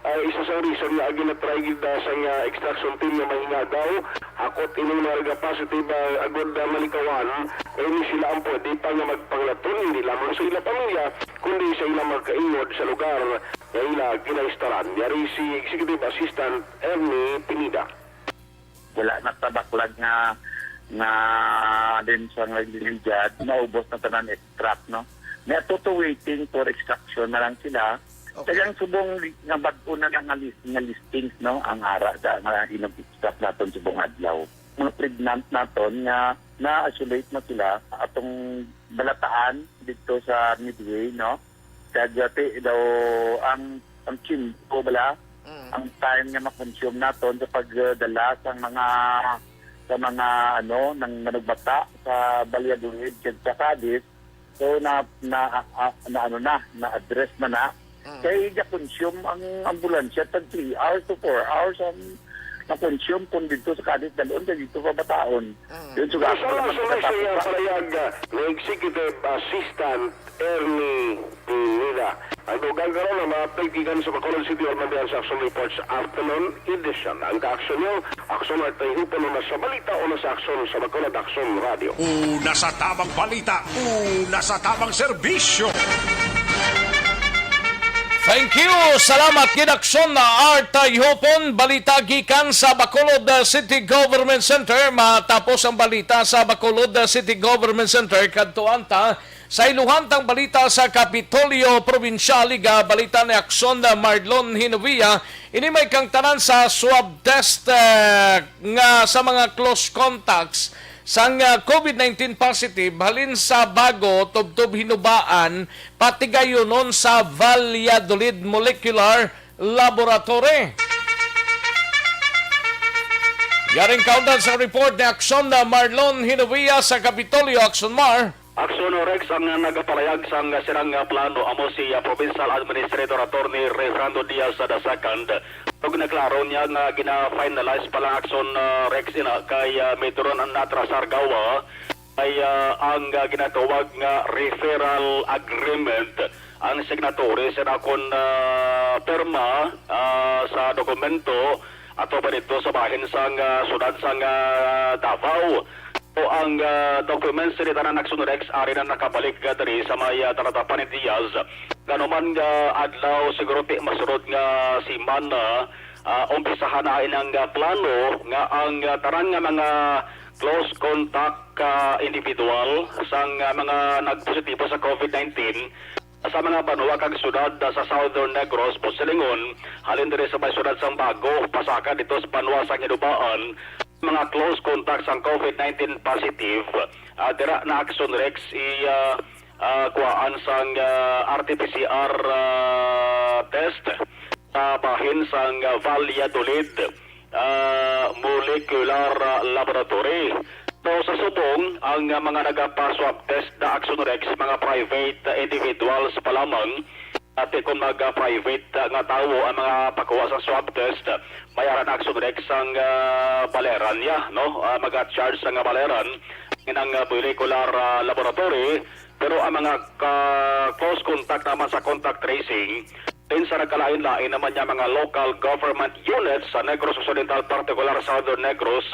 Ah, isa sa reason nga ginatry gid ah, sa nga extraction team nga mahingagaw, hakot ining mga nagapositive ah, agud ah, malikawan, kay ini sila ang pwede pa nga magpanglaton hindi lamang sa ilang pamilya, kundi sa ilang mga kaingod sa lugar nga ila ginaistaran. Yari si Executive Assistant Ernie Pineda. Wala na tabaklag nga nga din sa nga liligad, naubos na tanan extract, no? May ato to waiting for extraction na lang sila. Okay. Kaya ang subong li- nga bag-o na lang nga, list, nga listings, no? Ang ara sa nga inog extract naton subong adlaw. Mga pregnant naton nga na-isolate na sila atong balataan dito sa Midway, no? Kag ati daw ang ang chimpo bala Mm. ang time nga ma-consume naton sa pagdala sa mga sa mga ano ng manugbata sa Valladolid kag sa Cadiz. So na na, ah, na ano na, na-address na na. Mm. Kay ga-consume ang ambulansya tag three hours to four hours ang ma-consume kung dito sa Cadiz dalon kay dito pa bataon. Mm. Yun, so, Pero sa mga solution niya, palayag, uh, ni Executive Assistant Ernie Pineda. Ang dugang karon ang mga update gikan sa Bacolod City Hall, mandihan sa Aksyon Reports Afternoon Edition. Ang kaaksyon niyo, Aksyon Art Tayhupon, una sa balita, una sa aksyon sa Bacolod Aksyon Radio. Una sa tabang balita, una sa tabang serbisyo. Thank you. Salamat gid, Aksyon na Art Tayhupon. Balita gikan sa Bacolod, uh, City Government Center. Matapos ang balita sa Bacolod, uh, City Government Center, kadtuan ta sa iluhantang balita sa Kapitolyo Probinsyal. Iga balita ni Aksyon na Marlon Hinovia. Ini may kangtanan sa swab test, uh, nga sa mga close contacts sang, uh, COVID nineteen positive halin sa Bago tubtob Hinubaan, patigayunon sa Valladolid Molecular Laboratory. Yaring kaundan sa report ni Aksyon na Marlon Hinovia sa Kapitolyo. Aksyon Mar. Aksyon Rex, ang nagapalayag sang sirang plano amo si, ah, Provincial Administrator Attorney Rayfrando Diaz the second. Ug naklaro niya nga gina-finalize pa lang, Aksyon, ah, Rex, ina kay, ah, medyo ron ang natrasar gawa ay, ah, ang, ah, ginatawag nga referral agreement ang signatory sa akon, ah, pirma, ah, sa dokumento ato pa dito sa bahin sang, ah, siyudad sang, ah, Davao. So, ang, ah, documents ni tanan, Aksyon Rex, ari na nakabalik, ah, diri sa may, ah, talatapan ni Diaz. Kanuman nga adlaw, siguro ti masunod nga semana, ah, umpisahan na inang, ah, plano nga ang, ah, tanan nga mga close contact ka individual sang, ah, mga nagpositibo sa COVID nineteen sa mga banwa kag syudad, ah, sa Southern Negros, Busilingon, halin diri sa may syudad sang Bago, pasaka dito sa banwa sang Hinubaan, mga close contact sang COVID nineteen positive, ah, dira na, Aksyon Rex, i, ah, ah, kuhaan sang, ah, R T P C R, ah, test sa bahin sang, ah, Valladolid, ah, Molecular, ah, Laboratory. So, sa subong, ang, ah, mga nagapa-swab test na, Aksyon Rex, mga private, ah, individuals pa lamang. Ati kung mag-private, ah, nga tawo ang mga pakuha sa swab test, ah, may ara na, Aksyon Rex, ang, ah, baleran niya, no? Ah, mag-charge sang baleran ng, ah, molecular, ah, laboratory, pero ang mga ka-, close contact naman sa contact tracing, din sa nagkalain-lain naman niya mga local government units sa Negros Occidental, partikular Southern Negros,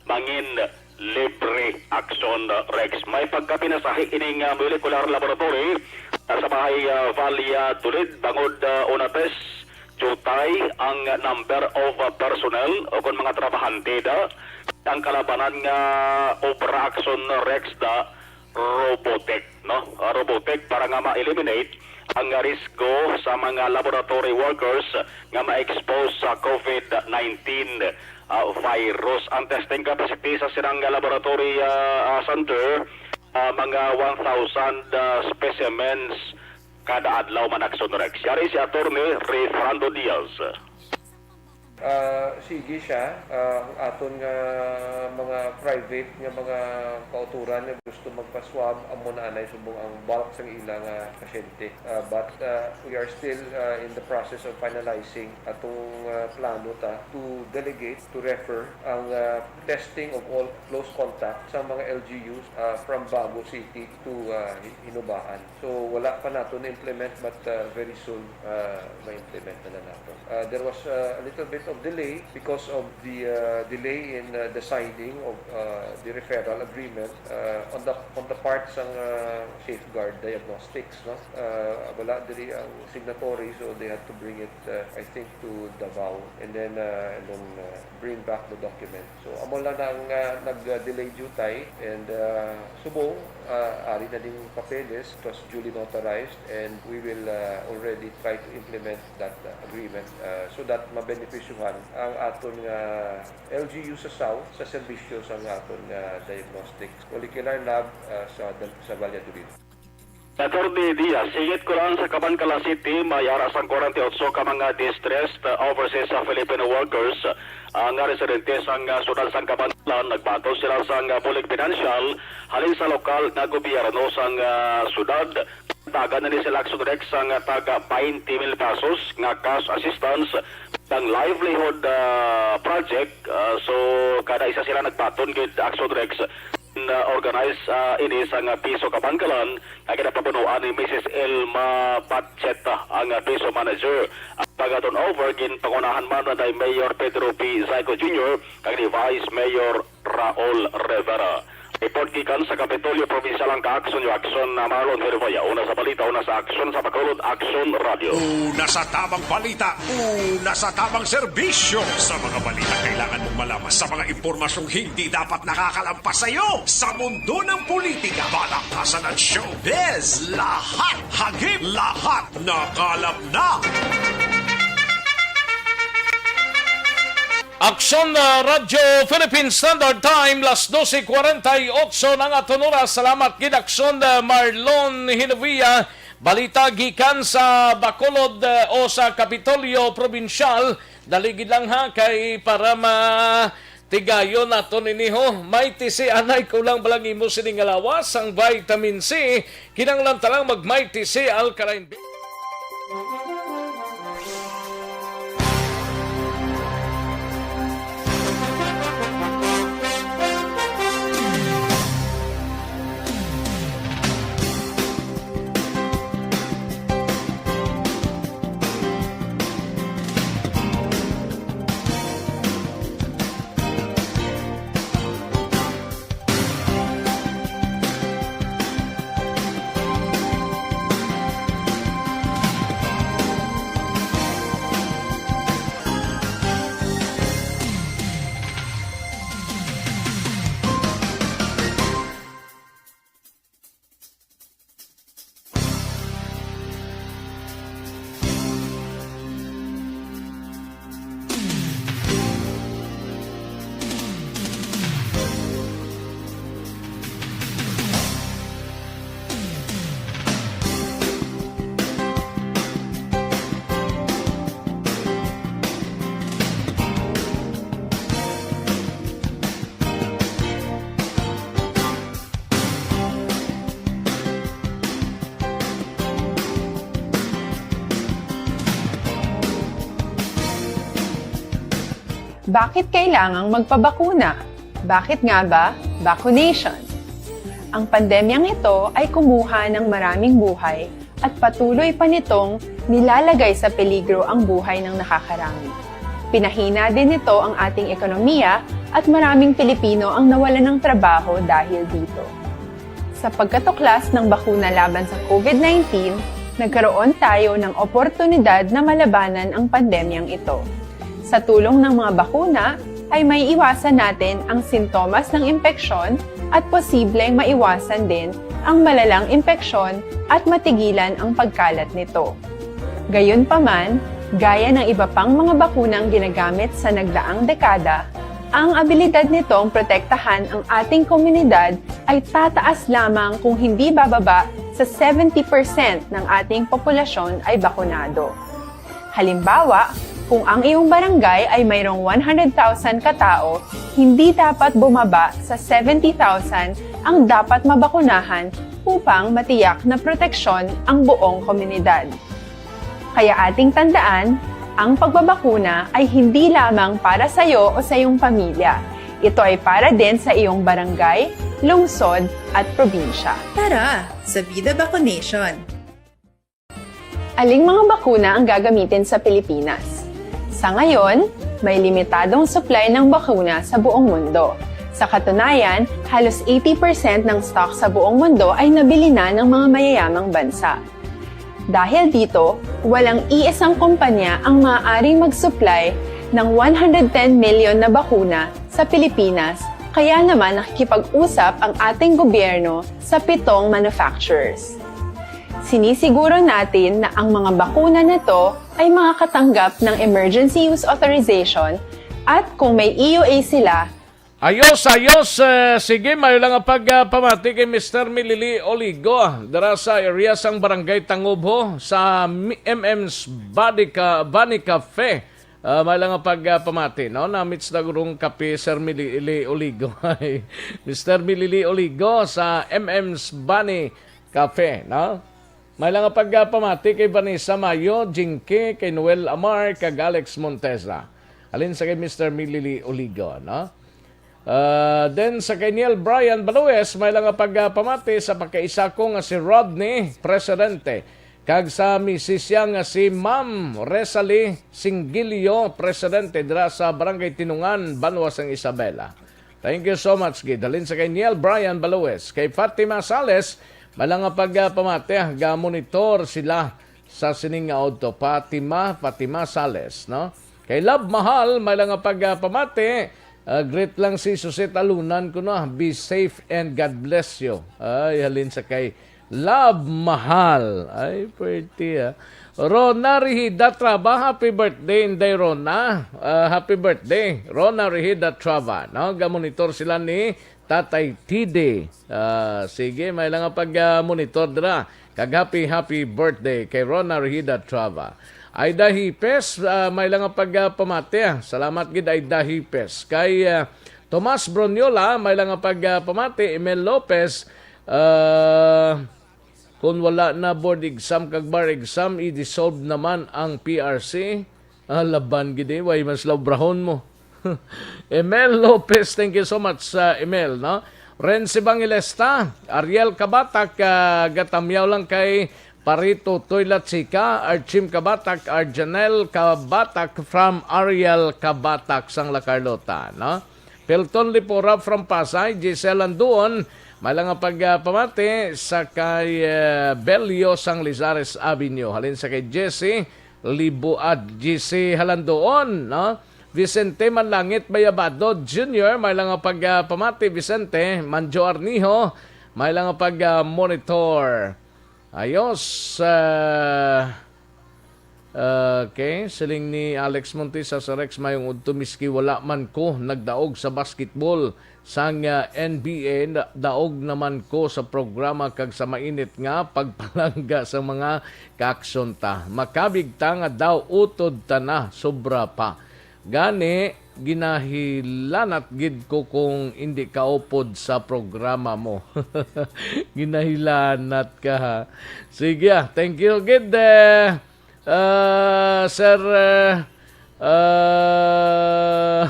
mangin libre, Aksyon Rex. May pagkapinasahi ining, ah, molecular laboratory, ah, sa bahay, ah, Valladolid, bangod, ah, una test, diutay ang number of, ah, personnel o kung mga trabahante da. Ang kalabanan nga obra, Aksyon Rex, da, robotic, no? Ah, robotic para nga ma-eliminate ang risgo sa mga laboratory workers nga ma-expose sa COVID nineteen, ah, virus. Ang testing capacity sa silang laboratory, ah, ah, center, ah, mga one thousand, ah, specimens kada adlaw man, Aksyon Rex. Yari si Attorney Rayfrando Diaz. Ah, sige siya, ah, ang aton nga mga private nga mga kauturan nga gusto magpa-swab, amo na anay subong ang bulk sang ila nga pasyente. Ah, but, ah, we are still, ah, in the process of finalizing atong, ah, plano ta to delegate, to refer ang, ah, testing of all close contact sa mga L G Us, ah, from Bago City to, ah, Hi-, Hinubaan. So, wala pa nato na-implement, but, uh, very soon, uh, ma-implement na na nato. Uh, there was, uh, a little bit of delay because of the, uh, delay in, uh, the signing of, uh, the referral agreement, uh, on the, on the part sang, uh, Safeguard Diagnostics, no? Uh, wala diri ang signatory, so they had to bring it, uh, I think, to Davao. And then, uh, and then, uh, bring back the document. So, amo lang na ang, ah, nag-delay diutay, and, ah, subong, ah, ari na ding papeles, it was duly notarized, and we will, ah, already try to implement that, ah, agreement, ah, so that mabenepisyuhan ang aton nga L G U sa South sa serbisyo sa nga aton nga diagnostics molecular lab, ah, sa, sa Valladolid. Attorney Diaz, higit ko lang sa Kaban, Kala City, may ara sang kwarenta y ocho ka mga distressed, uh, overseas sa Filipino workers, uh, nga residente sang, uh, siyudad sang Kaban. Nagbaton sila sang, uh, bulig pinansyal halin sa lokal nga gobyerno sang, uh, siyudad. Tagan na ni sila, Aksyon Rex, sang, uh, taga twenty mil pesos nga cash assistance ang livelihood, ah, project. Ah, so, kada isa sila nagbaton gid, Action Rex, na organize, ah, ini sang, ah, Piso Kabangkalan nga ginapapunuan ni Missus Elma Batcheta, ang, ah, Piso Manager. Ang pagturnover ginpangunahan man ni Mayor Pedro P. Zayco Junior kag ni Vice Mayor Raul Rivera. Report gikan sa Kapitolyo Probinsyal ang ka-aksyon, Action na Marlon Hervaya. Una sa balita, una sa aksyon, sa Bacolod, Action Radio. Una sa tamang balita, una sa tamang serbisyo. Sa mga balita kailangan mong malaman, sa mga impormasyong hindi dapat nakakalampas sa iyo. Sa mundo ng politika, balakasan at showbiz, lahat hagip, lahat nakalap na. Aksyon, ah, Radyo Philippine Standard Time, las doce cuarenta y ocho na ang aton oras. Salamat gid, Aksyon, ah, Marlon Hinovia. Balita gikan sa Bacolod, ah, o sa Kapitolyo Probinsyal. Dali gid lang, ha, kay para matigayon naton ini, ho. May T C, anay, kulang ba lang imo sini nga lawas, ang vitamin C. Kinahanglan ta lang mag Mighty C Alkaline Base. Bakit kailangang magpabakuna? Bakit nga ba vaccination? Ang pandemyang ito ay kumuha ng maraming buhay at patuloy pa nitong nilalagay sa peligro ang buhay ng nakakarami. Pinahina din nito ang ating ekonomiya at maraming Pilipino ang nawalan ng trabaho dahil dito. Sa pagkatuklas ng bakuna laban sa COVID nineteen, nagkaroon tayo ng oportunidad na malabanan ang pandemyang ito. Sa tulong ng mga bakuna, ay maiiwasan natin ang sintomas ng impeksyon at posibleng maiwasan din ang malalang impeksyon at matigilan ang pagkalat nito. Gayunpaman, gaya ng iba pang mga bakunang ginagamit sa nagdaang dekada, ang abilidad nitong protektahan ang ating komunidad ay tataas lamang kung hindi bababa sa seventy percent ng ating populasyon ay bakunado. Halimbawa, kung ang iyong barangay ay mayroong one hundred thousand katao, hindi dapat bumaba sa seventy thousand ang dapat mabakunahan upang matiyak na proteksyon ang buong komunidad. Kaya ating tandaan, ang pagbabakuna ay hindi lamang para sa iyo o sa iyong pamilya. Ito ay para din sa iyong barangay, lungsod, at probinsya. Tara, sa Vida Vaccination! Aling mga bakuna ang gagamitin sa Pilipinas? Sa ngayon, may limitadong supply ng bakuna sa buong mundo. Sa katunayan, halos eighty percent ng stock sa buong mundo ay nabili na ng mga mayayamang bansa. Dahil dito, walang iisang kumpanya ang maaaring mag-supply ng one hundred ten million na bakuna sa Pilipinas, kaya naman nakikipag-usap ang ating gobyerno sa pitong manufacturers. Sinisiguro natin na ang mga bakuna na to ay makakatanggap ng Emergency Use Authorization at kung may E U A sila, Ayos, ayos. Eh, sige, maayo lang ang pagpamati kay Mister Milili Oligo, ah, dira sa area sang Barangay Tangubho, sa Mi-, M M's Body Ca-, Bunny Cafe. Ah, maayo lang ang pagpamati, no? Namits na gurong kape, Sir Milili Oligo. Mister Milili Oligo sa M M's Bunny Cafe, no? May lang nga pagpamati kay Vanessa Mayo, Jinky, kay Noel Amar, kag Alex Monteza. Halin sa kay Mister Milili Oligo, no? Ah, then sa kay Neil Brian Balues, may lang nga pagpamati sa pagkaisa ko nga si Rodney, presidente, kag sa misis siya nga si Ma'am Resali Singilio, presidente dira sa Barangay Tinungan, Banwa sang Isabela. Thank you so much, gid. Halin sa kay Neil Brian Balues. Kay Fatima Sales, may lang nga pagpamati, ah, ga-monitor sila sa sining nga auto. Fatima, Fatima Sales, no? Kay Love Mahal, may lang nga pagpamati, ah, greet lang si Suset Alunan ko na. Be safe and God bless you. Ay, halin sa kay Love Mahal. Ay, pretty, ah. Rona Rihida Traba, happy birthday, Inday Rona. Ah, happy birthday, Rona Rihida Traba, no? Ga-monitor sila ni Tatay T D. Ah, sige, may lang nga pag, ah, monitor dira. Kag happy, happy birthday kay Rona Rihida Traba. Aida Hipes, ah, may lang nga pag, ah, pamati, ah. Salamat gid, Aida Hipes. Kay, ah, Tomas Broniola, may lang nga pag, ah, pamati. Emel Lopez, ah, kung wala na board exam kag bar exam, i-dissolve naman ang P R C. Ah, laban gid, eh, way mas laubrahon mo. Emel Lopez, thank you so much, uh, Emel, no? Renz Evangelista, Ariel Kabatak, ah, gatamyaw lang kay Parito Toy La Chica, Archim Kabatak, Arjanel Kabatak from Ariel Kabatak sang La Carlota, no? Pelton Lipora from Pasay, Giselle Anduon, may lang nga pagpamati sa kay, ah, Belio sang Lizares Avenue. Halin sa kay Jesse Libuad, Jesse Halandoon, no? Vicente Manlangit Mayabado Junior, may lang nga pagpamati, Vicente. Manjo Arniho, may lang nga pag, ah, monitor. Ayos, ah, okay, siling ni Alex Montesa, sa Rex, mayong udto, miski wala man ko nagdaog sa basketball sang, ah, N B A, da-, daog naman ko sa programa kag sa mainit nga pagpalangga sa mga kaaksyonta. Makabig ta nga daw utod ta na, sobra pa. Gani, ginahilanat gid ko kung indi ka upod sa programa mo. Ginahilanat ka, ha? Sige, ah. Thank you gid, eh, ah, Sir, eh, ah,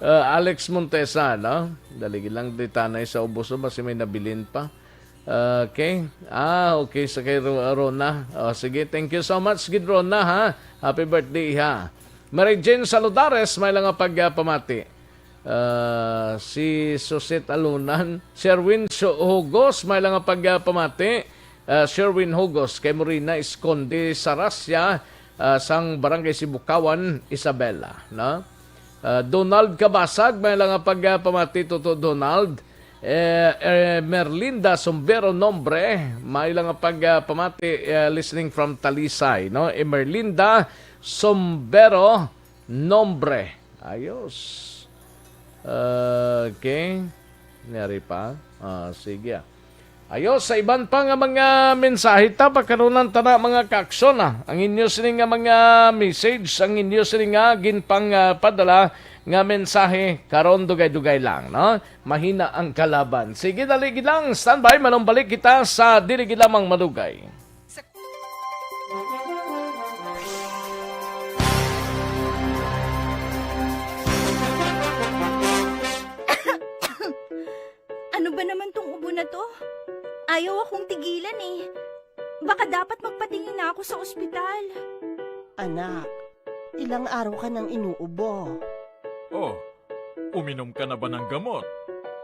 ah, Alex Montesa, no? Dali lang di tanay sa ubos, no? Basi may nabilin pa. Okay. Ah, okay. Sa kay Ro-, Rona. Oh, sige. Thank you so much, gid, Rona, ha? Happy birthday, ha? Mary Jane Saludares, may lang nga pagpamati. Ah, si Susit Alunan. Sherwin Su-, Hugos, may lang nga pagpamati. Ah, Sherwin Hugos, kay Morina Esconde Sarasya, ah, sang Barangay Sibukawan, Isabela, no? Ah, Donald Kabasag, may lang nga pagpamati, Toto Donald. Eh, eh, Merlinda Sombero Nombre, may lang nga pagpamati, eh, listening from Talisay, no? Eh, Merlinda Sombero Nombre. Ayos. Okay. Nari pa. Ah, sige, ah. Ayos, sa iban pa nga mga mensahe ta, pagkaronan ta na, mga kaaksyon, ah. Ang inyo sini nga mga message, ang inyo sini nga ginpang, ah, padala nga mensahe, karon dugay-dugay lang, no? Mahina ang kalaban. Sige, dali gid lang, standby, manumbalik kita sa dili gid lamang madugay. Ano ba naman tong ubo na to? Ayaw akong tigilan eh. Baka dapat magpatingin na ako sa ospital. Anak, ilang araw ka nang inuubo. Oh, uminom ka na ba ng gamot?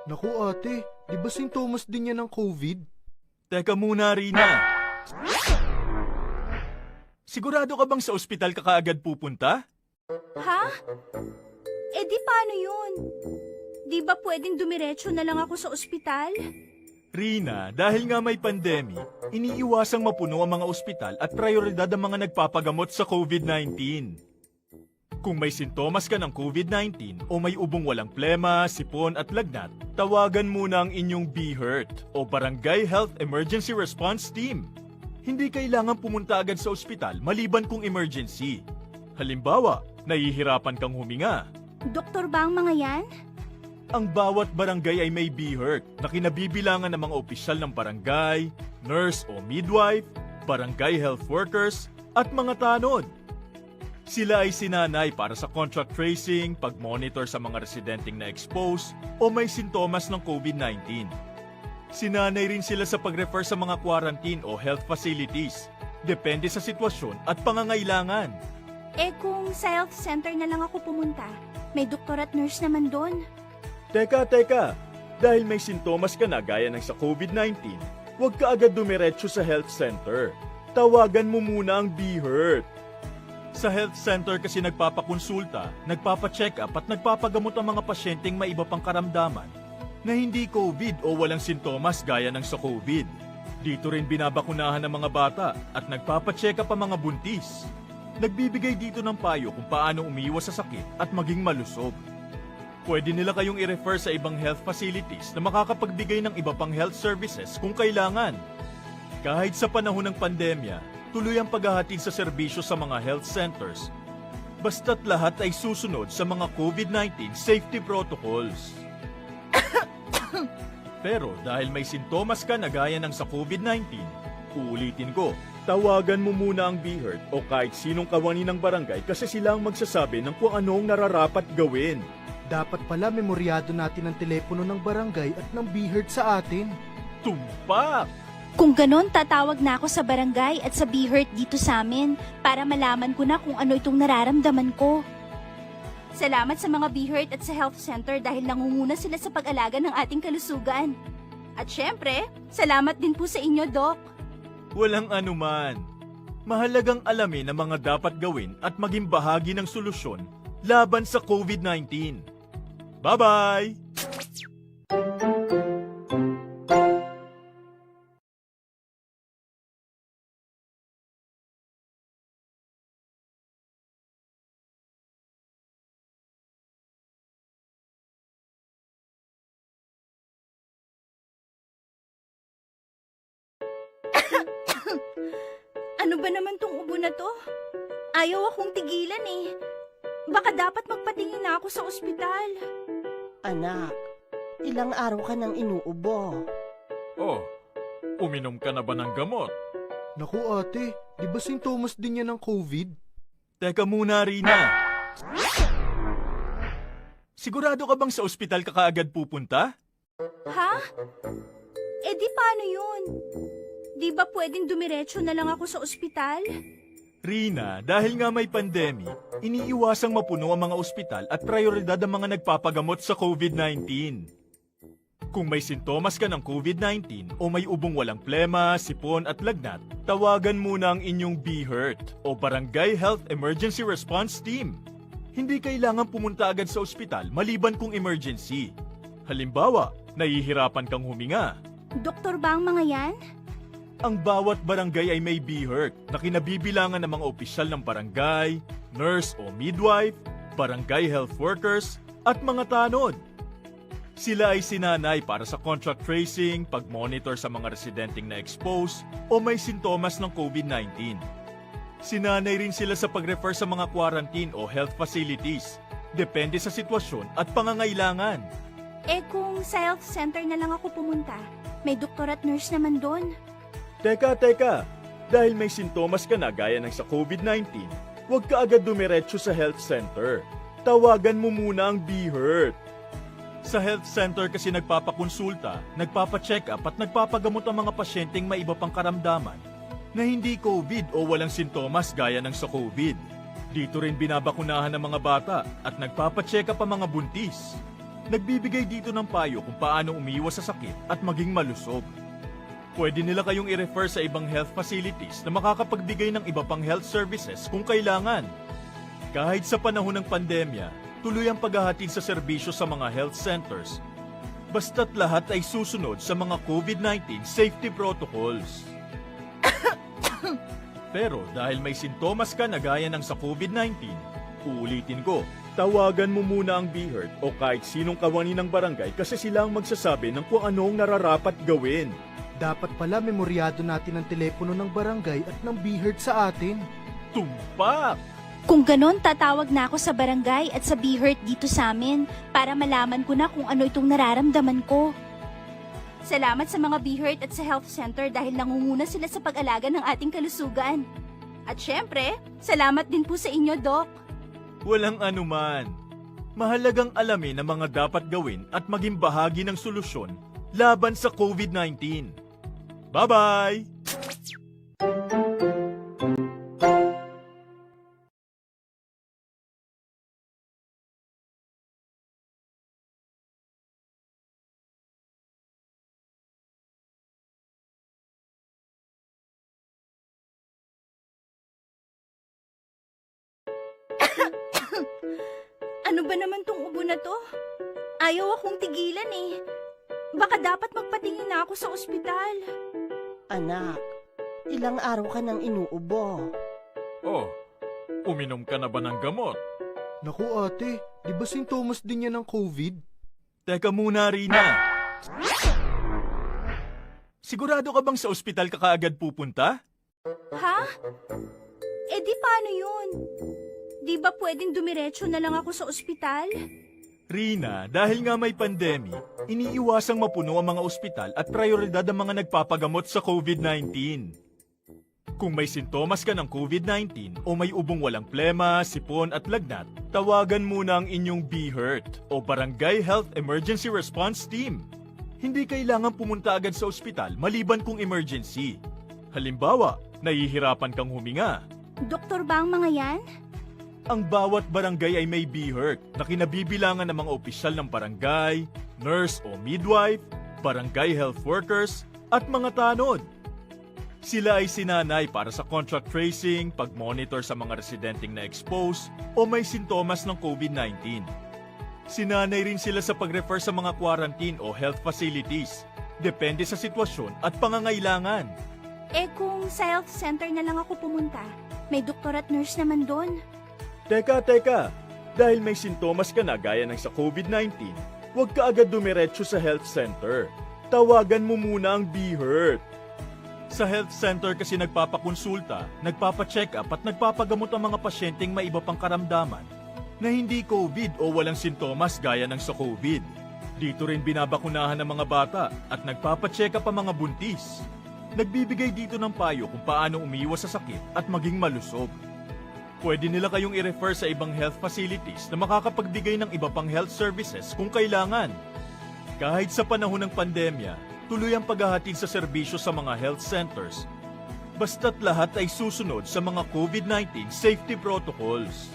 Naku, ate, di ba sintomas din yan ng covid? Teka muna, Rina. Sigurado ka bang sa ospital ka kaagad pupunta? Ha? Eh di paano yun? Di ba pwedeng dumiretso na lang ako sa ospital? Rina, dahil nga may pandemic, iniiwasang mapuno ang mga ospital at prioridad ang mga nagpapagamot sa covid nineteen. Kung may sintomas ka ng covid nineteen o may ubong walang plema, sipon at lagnat, tawagan muna ang inyong BHERT o Barangay Health Emergency Response Team. Hindi kailangan pumunta agad sa ospital maliban kung emergency. Halimbawa, nahihirapan kang huminga. Doktor ba ang mga yan? Ang bawat barangay ay may BHERT na kinabibilangan ng mga opisyal ng barangay, nurse o midwife, barangay health workers, at mga tanod. Sila ay sinanay para sa contact tracing, pag-monitor sa mga residenteng na-expose o may sintomas ng covid nineteen. Sinanay rin sila sa pag-refer sa mga quarantine o health facilities, depende sa sitwasyon at pangangailangan. Eh, kung sa health center na lang ako pumunta, may doktor at nurse naman doon. Teka, teka! Dahil may sintomas ka na gaya ng sa covid nineteen, huwag ka agad dumiretso sa health center. Tawagan mo muna ang BHERT. Sa health center kasi nagpapakonsulta, nagpapacheck-up at nagpapagamot ang mga pasyenteng may iba pang karamdaman na hindi covid o walang sintomas gaya ng sa covid. Dito rin binabakunahan ang mga bata at nagpapacheck-up ang mga buntis. Nagbibigay dito ng payo kung paano umiwas sa sakit at maging malusog. Pwede nila kayong i-refer sa ibang health facilities na makakapagbigay ng iba pang health services kung kailangan. Kahit sa panahon ng pandemya, tuloy ang paghahatid sa serbisyo sa mga health centers, basta't lahat ay susunod sa mga covid nineteen safety protocols. Pero dahil may sintomas ka na gaya ng sa covid nineteen, uulitin ko, tawagan mo muna ang BHERT o kahit sinong kawani ng barangay kasi sila ang magsasabi ng kung ano ang nararapat gawin. Dapat pala memoryado natin ang telepono ng barangay at ng BHERT sa atin. Tumpak! Kung ganon, tatawag na ako sa barangay at sa BHERT dito sa amin para malaman ko na kung ano itong nararamdaman ko. Salamat sa mga BHERT at sa health center dahil nangunguna sila sa pag-alaga ng ating kalusugan. At syempre, salamat din po sa inyo, Doc. Walang anuman. Mahalagang alamin ang mga dapat gawin at maging bahagi ng solusyon laban sa covid nineteen. Bye-bye! Ano ba naman tong ubo na to? Ayaw akong tigilan eh. Baka dapat magpatingin na ako sa ospital. Anak, ilang araw ka nang inuubo. Oh, uminom ka na ba ng gamot? Naku, ate, di ba sintomas din yan ng covid? Teka muna, Rina. Sigurado ka bang sa ospital ka kaagad pupunta? Ha? Eh, di paano yun? Di ba pwedeng dumiretso na lang ako sa ospital? Rina, dahil nga may pandemic, iniiwasang mapuno ang mga ospital at prioridad ang mga nagpapagamot sa covid nineteen. Kung may sintomas ka ng covid nineteen o may ubong walang plema, sipon at lagnat, tawagan muna ang inyong BHERT o Barangay Health Emergency Response Team. Hindi kailangan pumunta agad sa ospital maliban kung emergency. Halimbawa, nahihirapan kang huminga. Doktor ba ang mga yan? Ang bawat barangay ay may BHERT na kinabibilangan ng mga opisyal ng barangay, nurse o midwife, barangay health workers, at mga tanod. Sila ay sinanay para sa contact tracing, pag-monitor sa mga residenteng na-expose o may sintomas ng covid nineteen. Sinanay rin sila sa pag-refer sa mga quarantine o health facilities, depende sa sitwasyon at pangangailangan. Eh, kung sa health center na lang ako pumunta, may doktor at nurse naman doon. Teka, teka! Dahil may sintomas ka na gaya ng sa covid nineteen, huwag ka agad dumiretso sa health center. Tawagan mo muna ang BHERT. Sa health center kasi nagpapakonsulta, nagpapacheck-up at nagpapagamot ang mga pasyenteng may iba pang karamdaman na hindi covid o walang sintomas gaya ng sa covid. Dito rin binabakunahan ang mga bata at nagpapacheck-up ang mga buntis. Nagbibigay dito ng payo kung paano umiwas sa sakit at maging malusog. Pwede nila kayong i-refer sa ibang health facilities na makakapagbigay ng iba pang health services kung kailangan. Kahit sa panahon ng pandemya, tuloy ang paghahatid sa serbisyo sa mga health centers, basta't lahat ay susunod sa mga covid nineteen safety protocols. Pero dahil may sintomas ka na gaya ng sa covid nineteen, uulitin ko, tawagan mo muna ang BHERT o kahit sinong kawani ng barangay kasi sila ang magsasabi ng kung ano ang nararapat gawin. Dapat pala memoryado natin ang telepono ng barangay at ng BHERT sa atin. Tumpak! Kung ganon, tatawag na ako sa barangay at sa BHERT dito sa amin para malaman ko na kung ano itong nararamdaman ko. Salamat sa mga BHERT at sa health center dahil nangunguna sila sa pag-alaga ng ating kalusugan. At syempre, salamat din po sa inyo, Doc. Walang anuman. Mahalagang alamin ang mga dapat gawin at maging bahagi ng solusyon laban sa COVID nineteen. Bye-bye! Ano ba naman tong ubo na 'to? Ayaw akong tigilan, eh. Baka dapat magpatingin na ako sa ospital. Anak, ilang araw ka nang inuubo. Oh, uminom ka na ba ng gamot? Naku, ate, di ba sintomas din yan ng COVID? Teka muna, Rina. Sigurado ka bang sa ospital ka kaagad pupunta? Ha? Eh, di paano yun? Di ba pwedeng dumiretso na lang ako sa ospital? Rina, dahil nga may pandemic, iniiwasang mapuno ang mga ospital at prayoridad ang mga nagpapagamot sa COVID nineteen. Kung may sintomas ka ng COVID nineteen o may ubong walang plema, sipon at lagnat, tawagan muna ang inyong BHERT o Barangay Health Emergency Response Team. Hindi kailangan pumunta agad sa ospital maliban kung emergency. Halimbawa, nahihirapan kang huminga. Doktor ba ang mga yan? Ang bawat barangay ay may BHERT na kinabibilangan ng mga opisyal ng barangay, nurse o midwife, barangay health workers, at mga tanod. Sila ay sinanay para sa contact tracing, pag-monitor sa mga residenteng na-expose o may sintomas ng COVID nineteen. Sinanay rin sila sa pag-refer sa mga quarantine o health facilities, depende sa sitwasyon at pangangailangan. Eh, kung sa health center na lang ako pumunta, may doktor at nurse naman doon. Teka, teka! Dahil may sintomas ka na gaya ng sa COVID nineteen, huwag ka agad dumiretso sa health center. Tawagan mo muna ang BHERT. Sa health center kasi nagpapakonsulta, nagpapacheck-up at nagpapagamot ang mga pasyenteng may iba pang karamdaman na hindi COVID o walang sintomas gaya ng sa COVID. Dito rin binabakunahan ang mga bata at nagpapacheck-up ang mga buntis. Nagbibigay dito ng payo kung paano umiwas sa sakit at maging malusog. Pwede nila kayong i-refer sa ibang health facilities na makakapagbigay ng iba pang health services kung kailangan. Kahit sa panahon ng pandemya, tuloy ang paghahatid sa serbisyo sa mga health centers, basta't lahat ay susunod sa mga COVID nineteen safety protocols.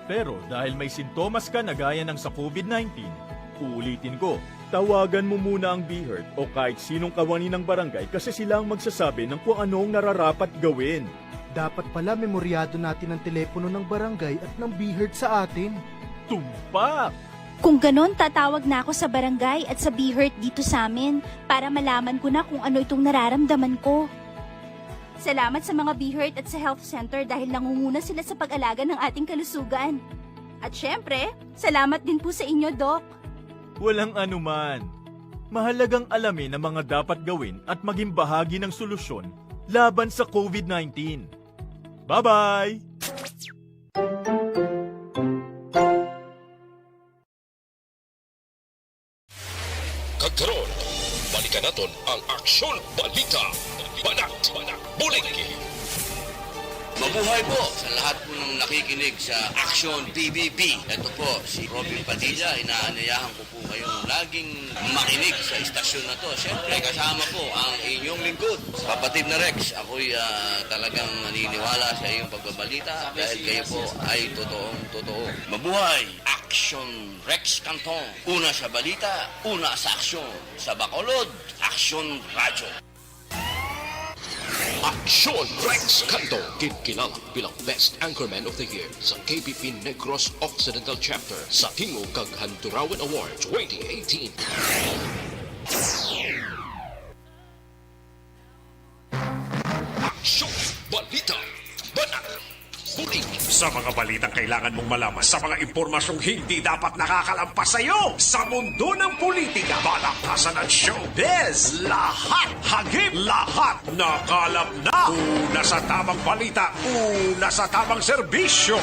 Pero dahil may sintomas ka na gaya ng sa COVID nineteen, uulitin ko, tawagan mo muna ang BHERT o kahit sinong kawani ng barangay kasi sila ang magsasabi ng kung ano ang nararapat gawin. Dapat pala memoryado natin ang telepono ng barangay at ng BHERT sa atin. Tumpak! Kung ganon, tatawag na ako sa barangay at sa BHERT dito sa amin para malaman ko na kung ano itong nararamdaman ko. Salamat sa mga BHERT at sa health center dahil nangunguna sila sa pag-alaga ng ating kalusugan. At syempre, salamat din po sa inyo, Doc. Walang anuman. Mahalagang alamin ang mga dapat gawin at maging bahagi ng solusyon laban sa COVID nineteen. Bye-bye! Kag karon, balikan naton ang Aksyon Balita, Banat, Bulig. Mabuhay po sa lahat po ng nakikinig sa Aksyon P B B. Ito po si Robin Padilla, inaanyayahan ko po kayong laging makinig sa istasyon na 'to. Siyempre, kasama po ang inyong lingkod, Kapatid na Rex. Ako'y, ah, talagang naniniwala sa iyong pagbabalita dahil kayo po ay totoong totoo. Mabuhay Aksyon Rex Cantón. Una sa balita, una sa aksyon. Sa Bacolod, Aksyon Radyo. Aksyon Rex Cantón, ginkilala bilang Best Anchorman of the Year sa K P P Negros Occidental Chapter sa Tingog kag Handurawan Award twenty eighteen. Aksyon, balita, banat, bulig. Sa mga balitang kailangan mong malaman, sa mga impormasyong hindi dapat nakakalampas sa iyo, sa mundo ng politika, balaktasan at showbiz, lahat, hagip, lahat, nakalap na. Una sa tamang balita, una sa tamang serbisyo.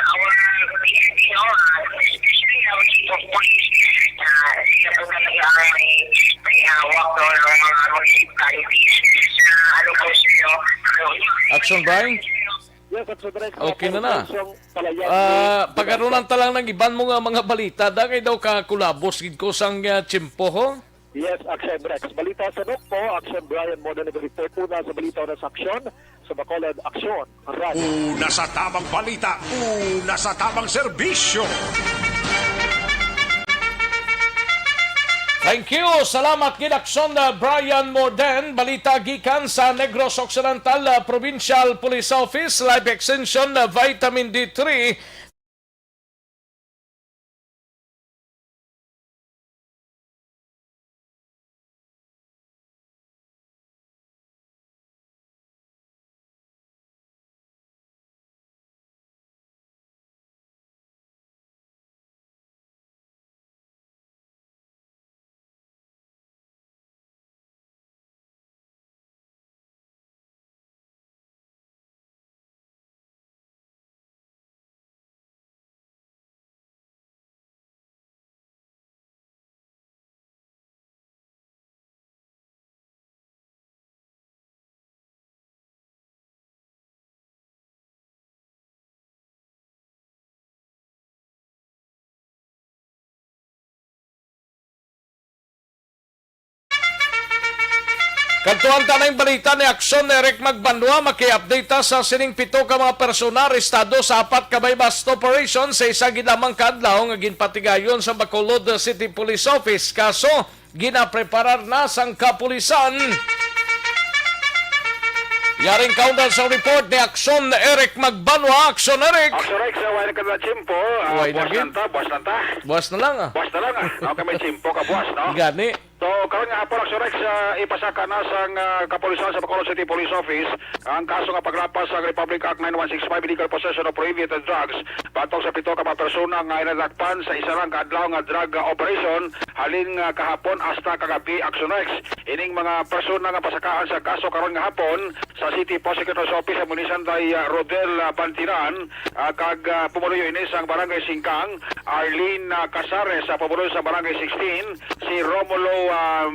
our P N P, no, uh, especially our chief of police, uh, sila po talaga ang may, may hawak, no, ng mga municipalities. Uh, ano po sila, no? Action, Brian? Yes, Action Rex. Okay na na. Ang palayan Ah, ni pagarunan ta lang ng iban mo nga mga balita. Dagay daw ka kulabos gid ko sang, ah, tiyempo, ho? Yes, Action Rex. Balita sa Nokpo, Action Brian mo na nag-report una sa balita na sa aksyon sa Bacolod Aksyon. Radyo. Una sa tamang balita, una sa tamang serbisyo. Thank you. Salamat gid, Aksyon, uh, Brian Morden. Balita gikan sa Negros Occidental, uh, Provincial Police Office, Life Extension, uh, Vitamin D three. Kadtuan ta na yung balita ni Aksyon Eric Magbanwa. Maki-update ta sa sining pito ka mga persona arestado sa apat ka buy-bust operation sa isa gid lamang ka adlaw nga ginpatigayon sa Bacolod City Police Office. Kaso, ginapreparar na sang kapulisan. Yaring kaundan sa report ni Action Eric Magbanwa. Action Eric! Action Eric, sa way na ka na tiyempo, ah, Way na buwas gid. lang ta, buwas lang ta. Buwas na lang, ah. Buwas na lang, ah. Okay, may tiyempo ka, buwas, no? Gani. So, karon nga hapon, Action Eric, sa ipasaka na sang, ah, kapulisan sa Bacolod City Police Office ang kaso nga paglapas sa Republic Act nine one six five, illegal possession of prohibited drugs, batok sa pito ka mga persona nga nadakpan sa isa lang ka adlaw nga drug, ah, operation, halin nga kahapon hasta kagabi, Action Rex. Ining mga persona nga pasakaan sa kaso karon nga hapon sa City Prosecutor's Office sa Munisan day, ah, Rodel, ah, Bantiran, ah, kag, ah, pumuluyo ini sang Barangay Singkang, Arlene, ah, Casares, sa pumuluyo sa Barangay sixteen, si Romulo, ah,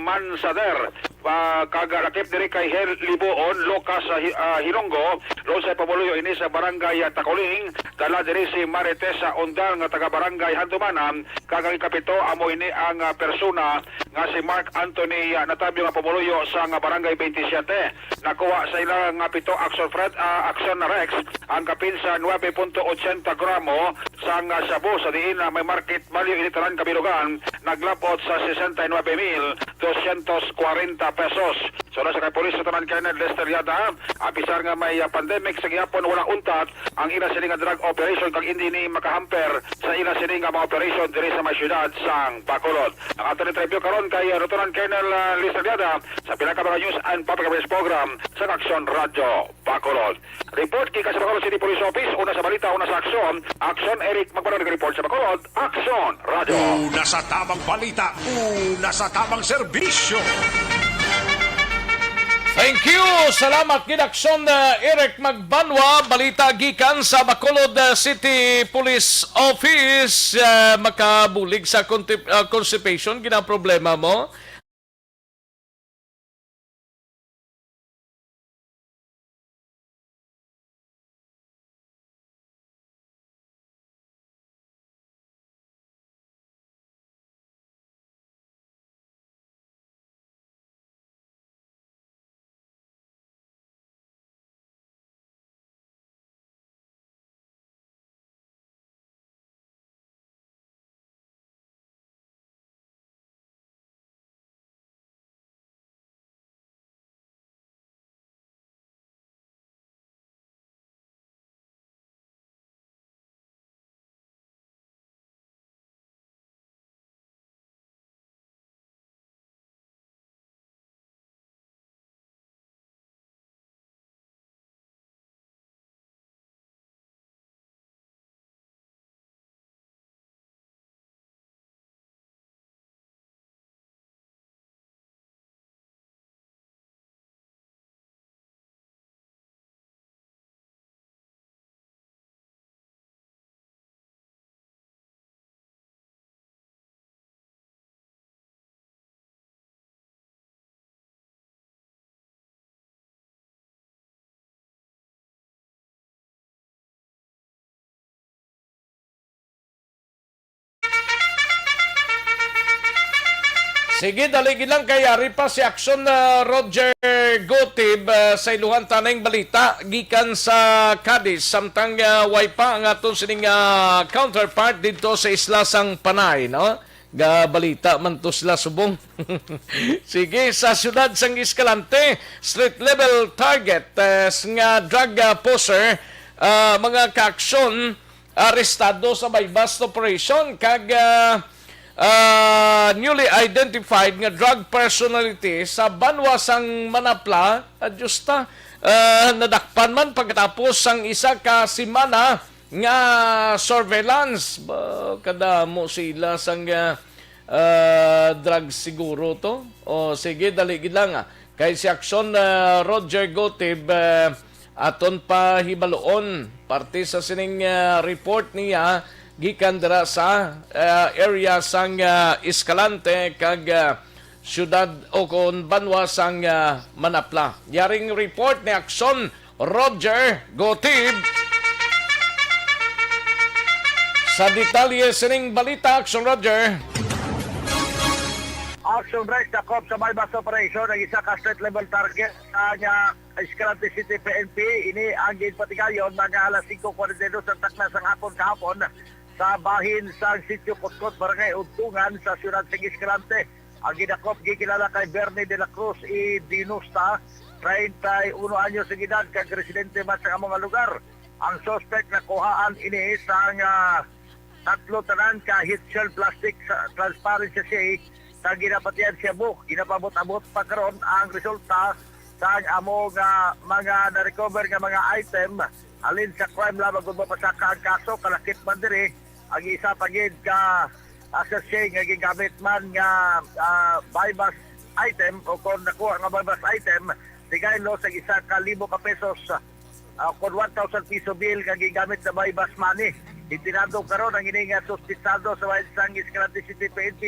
Mansader, ah, kag, ah, lakip diri kay Hel Libuon, Lucas, ah, Hi-, ah, Hilonggo, doon sa pumuluyo ini sa Barangay, ah, Takuling, dala diri si Marites, ah, Undal nga taga Barangay Handumanan, kag ang ikapito amo ini ang, ah, persona nga si Mark Anthony, ah, Natabio nga pumuluyo sa nga Barangay twenty-seven. Nakuha sa ila nga pito Action Fred, ah, Action Rex ang kapin sa nuebe punto ochenta gramo sang, ah, shabu sa diin, ah, may market value ini tanan kabilugan naglabot sa sesenta y nuebe mil doscientos cuarenta pesos. Suna sa kay Police Lieutenant Colonel Lester Yada, apisar nga may, ah, pandemic sa gihapon wala untat ang ila sini nga drug operation kag hindi ni makahamper sa ila sini nga mga operation diri sa may siyudad sang Bacolod. Ang aton interview karon kay, ah, Lieutenant Colonel, ah, Lester Yada sa pila ka mga news and public affairs program sa Aksyon Radyo Bacolod. Report gikan sa Bacolod City Police Office, una sa balita, una sa aksyon. Aksyon, Eric Magbanwa nag-report sa Bacolod. Aksyon, Radyo. Una sa tamang balita, una sa tamang serbisyo. Thank you. Salamat gid, Aksyon, uh, Eric Magbanwa. Balita gikan sa Bacolod, uh, City Police Office. Uh, makabulig sa contip-, uh, constipation, gina problema mo? Sige, dali gid lang kay ari pa si Aksyon, ah, Roger Gotib, ah, sa iluhan taning balita gikan sa Cadiz, samtang, ah, way pa ang aton sining, ah, counterpart didto sa isla sang Panay, no? Gabalita man to sila subong. Sige, sa siyudad sang Escalante, street level target, eh, s-, nga drug, ah, poser, ah, mga kaaksyon, arestado sa buy-bust operation kag, ah, ah, newly identified nga drug personality sa banwa sang Manapla. Ah, Diyos ta, ah, nadakpan man pagkatapos sang isa ka semana nga surveillance. Ba, kadamo sila sang, ah, ah, drugs siguro to. O, sige, dali gid lang, ah. Kay si Aksyon, ah, Roger Gotib, ah, aton pa hibaluon parte sa sining, ah, report niya gikan dira sa, ah, area sang, ah, Escalante kag, ah, siyudad o kon banwa sang, ah, Manapla. Yaring report ni Aksyon Roger Gotib. Sa detalye sining balita, Action Roger. Action Rex, dakop sa buy-bust operation ang isa ka street level target sa nya Escalante City P N P. Ini ang ginpatigayon mga alas singko kwarenta y dos ang takna sang hapon kahapon sa bahin sang Sitio Kutkot, Barangay Udtungan sa siyudad sang Escalante. Ang gidakop gikilala kay Bernie de la Cruz y Dinosta, treinta y uno anyos ang edad, kag residente man sa amo nga lugar. Ang suspect nakuhaan ini sang, ah, tatlo tanan ka heat shield plastic sa transparent sachet sa ginapatihan shabu. Ginapabot-abot pa karon ang resulta sa amo nga mga na-recover nga mga item halin sa crime lab agud mapasaka ang kaso. Kalakip man diri ang isa pa gid ka, ah, sachet nga gigamit man nga, ah, buy-bust item o kon nakuha nga buy-bust item, tigaylo sa isa ka libo ka pesos, ah, kon one thousand piso bill nga gigamit sa buy-bust money. Detenado karon ang ini nga suspetsado sa bahin sang Escalante City P N P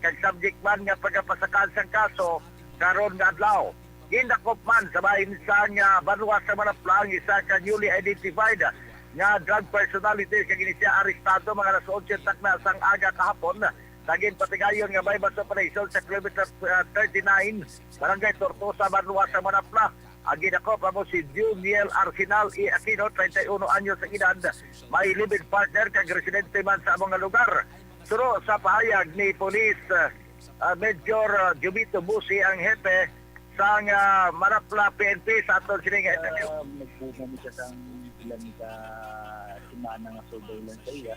kag subject man nga pagapasakan sang kaso karon nga adlaw. Gindakop man sa bahin sang, ah, banwa sa Manapla ang isa ka newly identified nga drug personality kag ini siya arestado mga alas onse takna sang aga kahapon sa ginpatigayon nga buy-bust operation sa kilometer, ah, thirty-nine, Barangay Tortosa, banwa sa Manapla. Ang gidakop amo si Juniel Arsenal E. Aquino, treinta y uno anyos ang edad, may live-in partner kag residente man sa amo nga lugar. Suno sa pahayag ni Police, ah, Major, ah, Jovito Busi, ang hepe sang, ah, Manapla P N P, sa aton sini nga interview. Ah, nagpugong siya sang ilang ka semana nga surveillance sa iya.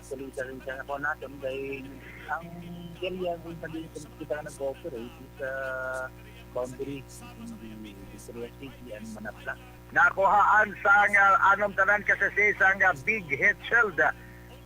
Salita rin siya ako natin kay ang area kung saan kita nag-ooperate is, ah, boundary ng Victoria City and Manapla. Nakuhaan sang, ah, anom tanan ka sachet sang, ah, big heat shield, ah,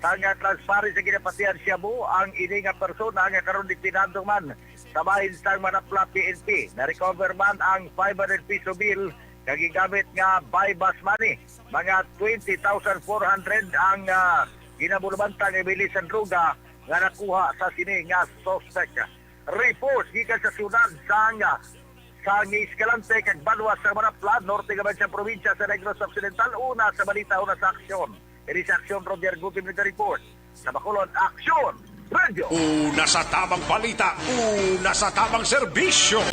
sang, ah, transparent sa ginapatihan shabu ang ini nga persona nga karon detenado man sa bahin sang Manapla P N P. Na-recover man ang five hundred piso bill nga gigamit nga buy-bust money. Mga twenty thousand four hundred ang, ah, ginabulabanta nga bili sang droga nga nakuha sa sini nga suspect. Report gikan sa siyudad sang, ah, sang Escalante kag banwa sa Manapla, norte nga sa probinsya sa Negros Occidental. Una sa balita, una sa aksyon. Diri sa aksyon, Roger Gutib nag-report. Sa Bacolod, Aksyon Radio. Una sa tabang balita, una sa tabang serbisyo.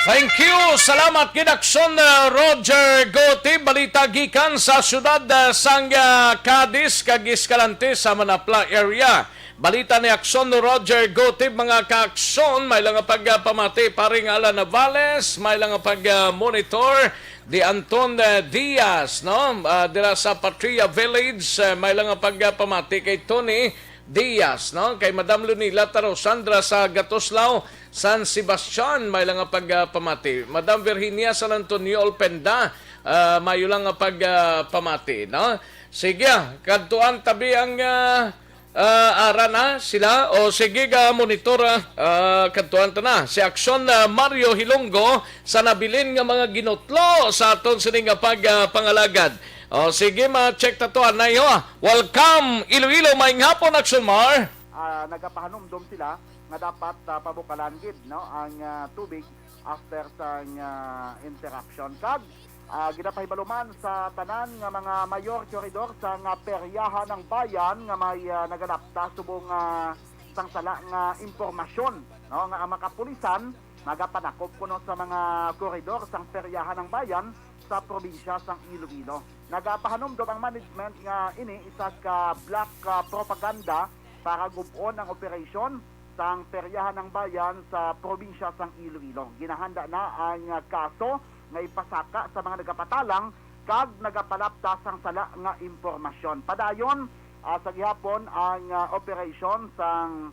Thank you. Salamat gid, Aksyon, uh, Roger Gotib. Balita gikan sa siyudad, uh, sang, uh, Cadiz kag Escalante sa Manapla area. Balita ni Aksyon Roger Gotib, mga ka-Aksyon, may lang nga pagpamati, paring Alan Navales, may lang nga pag-, uh, monitor. Di Anton, eh, Diaz, no? Ah, dira sa Patria Village, eh, may lang nga pagpamati kay Tony Diaz, no? Kay Madam Lunila Taro Sandra sa Gatoslao, San Sebastian, may lang nga pagpamati. Madam Virginia San Antonio Olpenda, ah, mayo lang nga pagpamati, no? Sige, ah, kadtuan tabi ang, ah, Ah, ara na sila. O sige, ga monitor, ah, ah, kadtuan ta na. Si Aksyon, ah, Mario Hilonggo sa nabilin nga mga ginutlo sa aton sini nga pag, ah, pangalagad. O sige, ma-check ta to, anay ho, ah. Welcome, Iloilo. Maayong hapon, Aksyon Mar. Ah, nagapahanumdom sila nga dapat, ah, pabukalan gid, no, ang, ah, tubig after sang, ah, interruption. Kag, ah, ginapahibaluman sa tanan nga mga mayor koridor sang, ah, Peryahan ng Bayan nga may, ah, nagalapta subong, ah, sang sala nga impormasyon, no, nga ang mga kapulisan nagapanakop kuno sa mga koridor sang Peryahan ng Bayan sa probinsya sang Iloilo. Nagapahanumdom ang management nga ini isa ka black, ah, propaganda para gub-on ang operasyon sang Peryahan ng Bayan sa probinsya sang Iloilo. Ginahanda na ang, ah, kaso nga ipasaka sa mga nagapatalang kag nagapalapta sang sala nga impormasyon. Padayon, ah, sa gihapon ang, ah, operasyon sang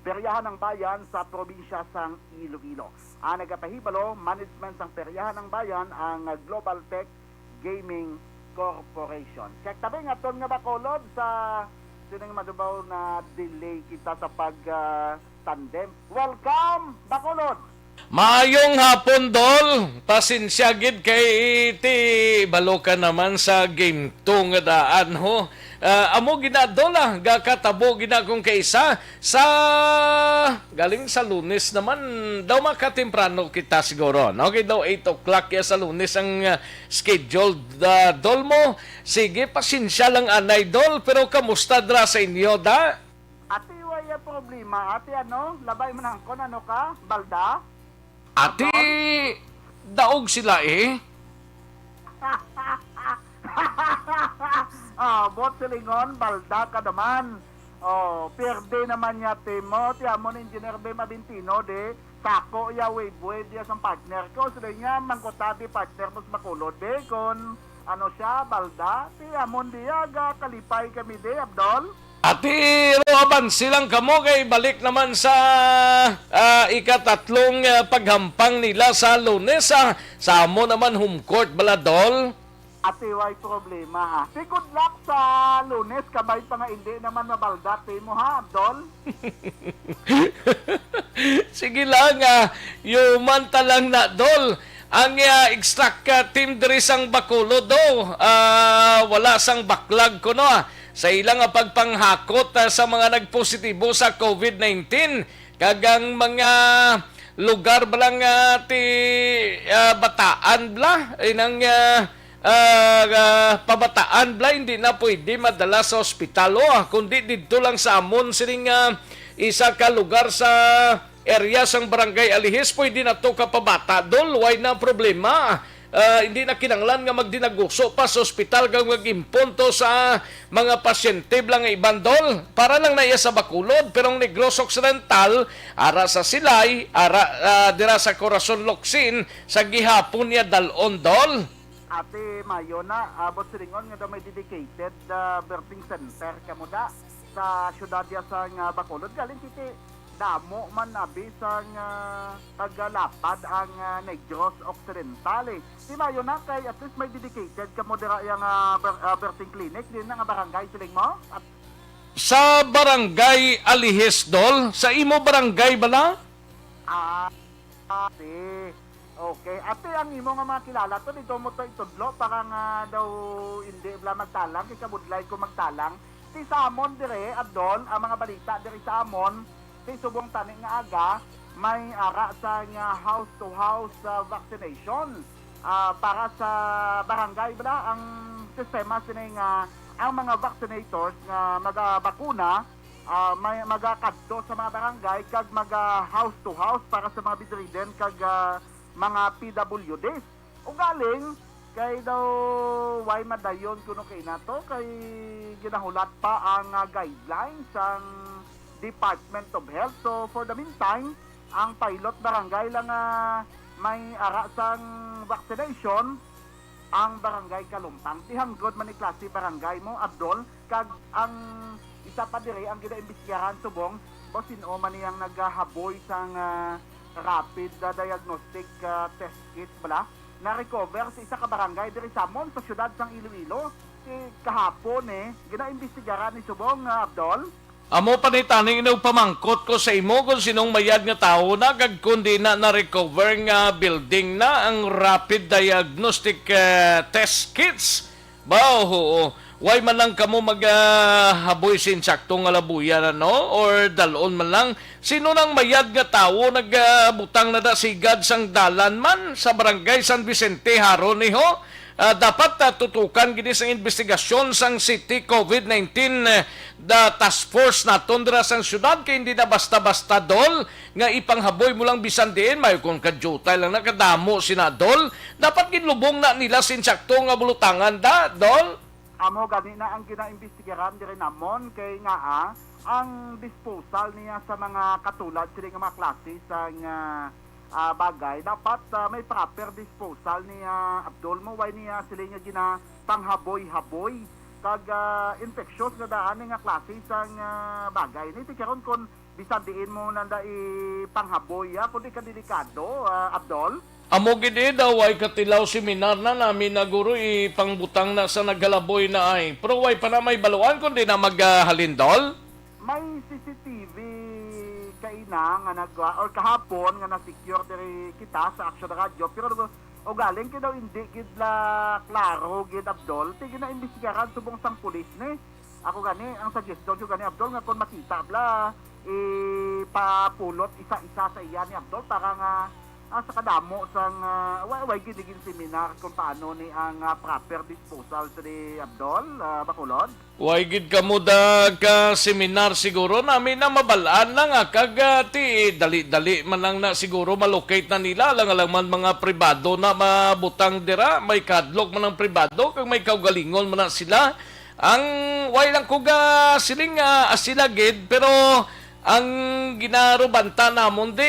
Peryahan ng Bayan sa probinsya sang Iloilo. Ang nagapahibalo, management sang Peryahan ng Bayan ang, ah, Global Tech Gaming Corporation. Check tabi nga ton nga Bacolod sa sining madubaw na delay kita sa pag, ah, tandem. Welcome, Bacolod! Maayong hapon, Dol. Pasensya gid kay ti balo ka naman sa game two nga daan, ho. Ah, amo gina, Dol, ah, gakatabo gina kung kaisa sa galing sa Lunes naman. Daw makatemprano kita siguro, no? Kay daw eight o'clock ya sa Lunes ang, ah, scheduled, ah, Dol mo. Sige, pasensya lang anay, Dol, pero kamusta dra sa inyo, da? Ati, way problema. Ati, ano, labay man ang kon ano ka, balda? Ati, daog sila, eh. Ah, bot silingon, balda ka naman. Oh, pierde naman niya team mo. Ti amo ni Engineer Bem Aventino, di. Sako ya wave-wave diya sang partner ko. Sila niya, mangkutabi partner mo sa Bacolod, be, kon ano siya, balda. Ti amon diya, ga kalipay kami di, Abdol. Ati, ro, abansi lang kamo kay balik naman sa ah, ikatatlong ah, paghampang nila sa Lunes. Ah, sa amo naman, home court bala, Dol. Ati, way problema, ha. Ti good luck sa Lunes, kabay pa nga hindi naman mabalda timo, ha, Abdol? Sige lang, ah, yuman ta lang na, Dol. Ang ah, extract ah, team diri sang Bacolod, do, ah, wala sang baklag kuno, ah, sa ila nga pagpanghakot ah, sa mga nagpositibo sa covid nineteen. Kag ang mga lugar bala nga ti ah, Bataan bala, inang ah, ah, ah, pabataan bala, hindi na pwede madala sa ospital, oh, kundi didto lang sa amon sining ah, isa ka lugar sa area sang Barangay Alihis, pwede na to kapabata, Dol, way na problema. Ah, hindi na kinahanglan nga magdinaguso pa sa ospital kag mag-impunto sa mga pasyente bala nga iban, Dol. Para lang na iya sa Bacolod, pero ang Negros Occidental, ara sa Silay, ara ah, dira sa Corazon Locsin, sa gihapon niya dal-on, Dol. Ate, mayo na, abot silingon nga daw may dedicated ah, birthing center kamo da sa syudad ya sang ah, Bacolod. Galing kiti damo man abi sang ah, tagalapad ang ah, Negros Occidental, eh. Ti mayo na kay at least may dedicated kamo dira yang ah, ber- ah, birthing clinic din nga barangay, siling mo? At Sa barangay Alihis, Dol? Sa imo barangay bala? Ah, ate. Okay. Ate, ang imo nga mga kilala to, dito mo to itudlo para nga daw hindi bala magtalang, kay kabudlay ko magtalang. Ti sa amon dire, Abdol, ang mga balita dire sa amon, ti subong tani nga aga, may ara sa nga house to house ah, vaccination ah, para sa barangay bala. Ang sistema sini nga ang mga vaccinators nga magabakuna ah, may magakadto sa mga barangay kag maga house to house para sa mga bedridden kag ah, mga P W Ds. Ugaling kay daw way madayon kuno kay nato kay ginahulat pa ang ah, guidelines sang Department of Health. So for the meantime, ang pilot barangay lang nga may ara sang vaccination, ang barangay Kalumpang. Ti hanggod man ni klase barangay mo, Abdol, kag ang isa pa diri ang ginaimbestigaran subong ba sin-o man niyang nagahaboy sang ah, rapid ah, diagnostic ah, test kit bala na recover sa isa ka barangay diri sa amon sa siyudad sang Iloilo. Ti kahapon, eh, ginaimbestigaran ni subong, ah, Abdol. Amo pa ni tani inugpamangkot ko sa imo kung sinong mayad nga tawo na kag kung di na na-recover nga building na ang rapid diagnostic eh, test kits. Ba, oo. Way man lang kamo magahaboy sa insakto nga labuyan, ano? Or dalon man lang? Sino nang mayad nga tawo nagbutang na da sigad sang dalan man sa barangay San Vicente, Haron, iho? Ah, dapat ah, tutukan gini sang investigasyon sang City covid nineteen eh, the task force naton dira sang syudad, kay hindi na basta-basta, Dol, nga ipanghaboy mo lang bisan diin. May kung kadiyutay lang na kadamo sina, Dol, dapat ginlubong na nila sa insakto nga bulutangan da, Dol. Amo gani na ang ginaimbestigaran diri namon, kay ngaa ang disposal niya sa mga katulad sini nga mga klase sang ah, bagay, dapat ah, may proper disposal ni ah, Abdol mo, way niya sila nga ginapanghaboy-haboy kag ah, infectious nga daan ni nga klase sang ah, bagay ni ti karon kon bisan diin mo nanda ipanghaboy ah, kundi ka delikado, ah, Abdol. Amo gid eh, daw way katilaw seminar na nami na guro ipangbutang na sa naghalaboy na ay. Pero way pa na may baluan kundi na maghalindol. May C C T V kaina nga nag or kahapon nga na-secure diri kita sa Action Radio, pero ugaling kay daw hindi gid la klaro gid, Abdol. Ti ginaimbestigaran subong sang pulis ni. Ako gani, ang suggestion ko gani, Abdol, nga kung makita bla, ipapulot isa-isa sa iya ni Abdol para nga ah, sa kadamo sang ah, way, way gid gin seminar kung paano ni ang ah, proper disposal sa di Abdol, ah, Bacolod. Way gid kamo da ka seminar siguro, nami na mabal-an lang ah, kag ah, ti dali-dali man lang na siguro malocate na nila, lang lang man mga pribado na mabutang dira, may kadlok man ang pribado kag may kaugalingon man na sila. Ang way lang ko ga siling ah, asila gid, pero Ang ginarubanta namon di,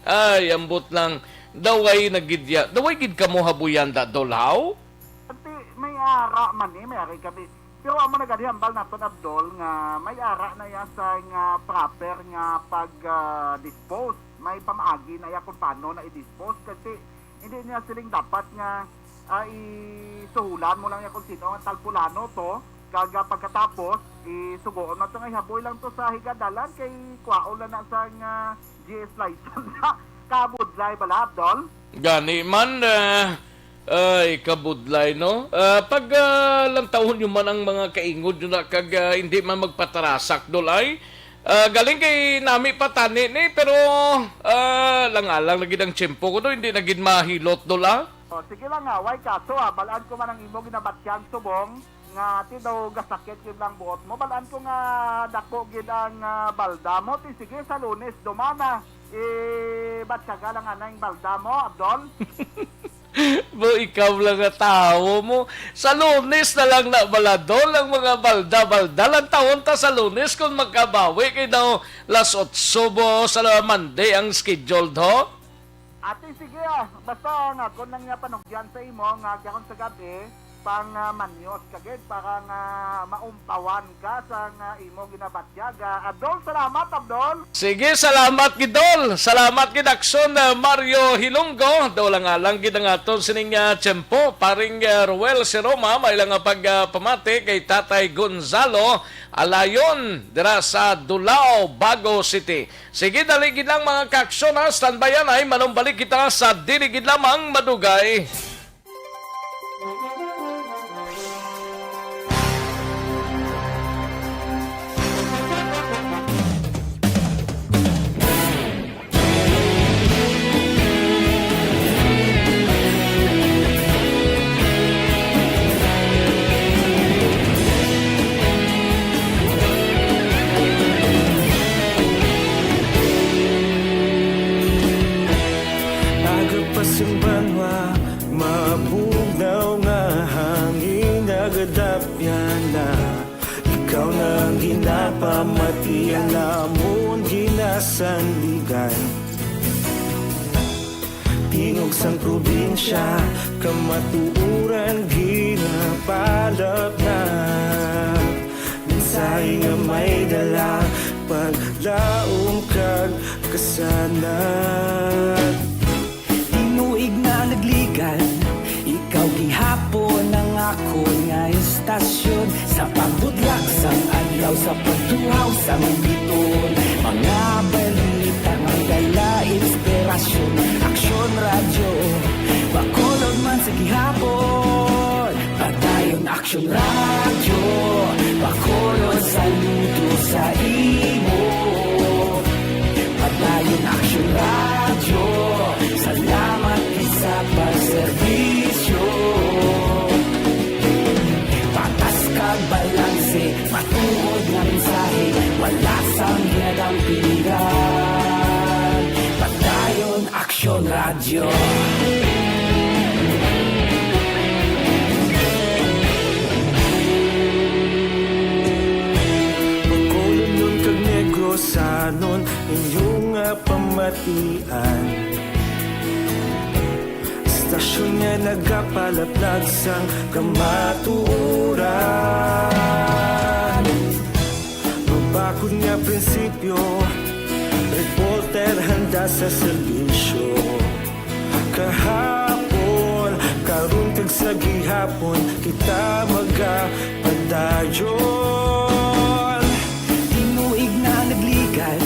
ay, ambot lang. Daway na gid ya-, daway gid kamo habuyan da, Dol, haw? Ati, may ara man ni, may ari kami. Pero amo na gani hambal naton, Abdol, nga may ara na ya sa nga proper nga pag, ah, dispose. May pamaagi na ya kung paano na i-dispose. Kasi hindi niya siling dapat nga, ah, isuhulan mo lang ya kung sino ang tagpulano to. Kag, ah, pagkatapos, isugoon na to nga ihaboy lang to sa higadalan kay kwaon na na sa nga G S license. Kabudlay bala, Abdol? Gani man, ah, ay, kabudlay, no? Ah, pag, ah, lantawon nyo man ang mga kaingod nyo na kag, ah, hindi man magpatarasak, Dol, ay, ah, galing kay nami pa tani ni, pero, ah, lang-alang na gid ang tiyempo ko, do, hindi na gid mahilot, Dol, ah. O, sige lang nga, way kaso, ah, balaan ko man ang imo ginabatyag subong. Nga ti daw gasakit gid lang buot mo. Balaan ko nga dako gid ang, ah, balda mo. Ti sige, sa Lunes, dumana. Ibatyaga lang anay ang balda mo, Abdol. Bo, ikaw lang nga tawo mo. Sa Lunes na lang na, baladol ang mga balda-balda. Lantawon ta sa Lunes kung makabawi kay daw las otso bo sa Monday ang scheduled, ho? Ate, sige, ah. Basta nga, kung lang niya panugyan sa imo, nga gyakon sa gabi, pang, ah, manyos ka gid, para nga maumpawan ka sa nga imo ginabatyag. Ah, Abdol, salamat, Abdol. Sige, salamat gid, Dol. Salamat gid, Aksyon, ah, Mario Hilonggo. Daw lang alang gid ang aton sining, ah, tiyempo. Paring, ah, Ruel si Roma, may lang nga pag, ah, pamati kay Tatay Gonzalo Alayon dira sa Dulao, Bago City. Sige, dali gid lang, mga kaaksyon, ha. Standby yan, ay manumbalik kita sa dili gid lamang madugay. Aga pa sing banwa, mabugnaw nga hangin, nagadapyan na. Ikaw na ang ginapamatian namon, ginasandigan. Tingog sang probinsya, kamatuoran ginapalapnap. Mensahe nga may dala, paglaom kag kasanag. Tinuig na nagligan, ikaw gihapon ang akon nga istasyon. Sa pagbudlak sang adlaw, sa pagtuhaw sang bituon, mga balita nga dala inspirasyon. Aksyon Radyo, Bacolod man sa gihapon. Padayon Aksyon Radyo, Bacolod, saludo sa imo. Padayon Aksyon Radyo, salamat gid sa pagserbisyo. Patas kag balanse, matuod nga mensahe, wala sang ginadampigan. Padayon Aksyon Radyo. Bacolodnon kag Negrosanon, inyo nga pamatian. Istasyon nga nagapalaplag sang kamatuoran. Mabakod nga prinsipyo, reporter handa sa serbisyo. Kahapon, karon kag sa gihapon, kita magapadayon. Tinuig na nagligan,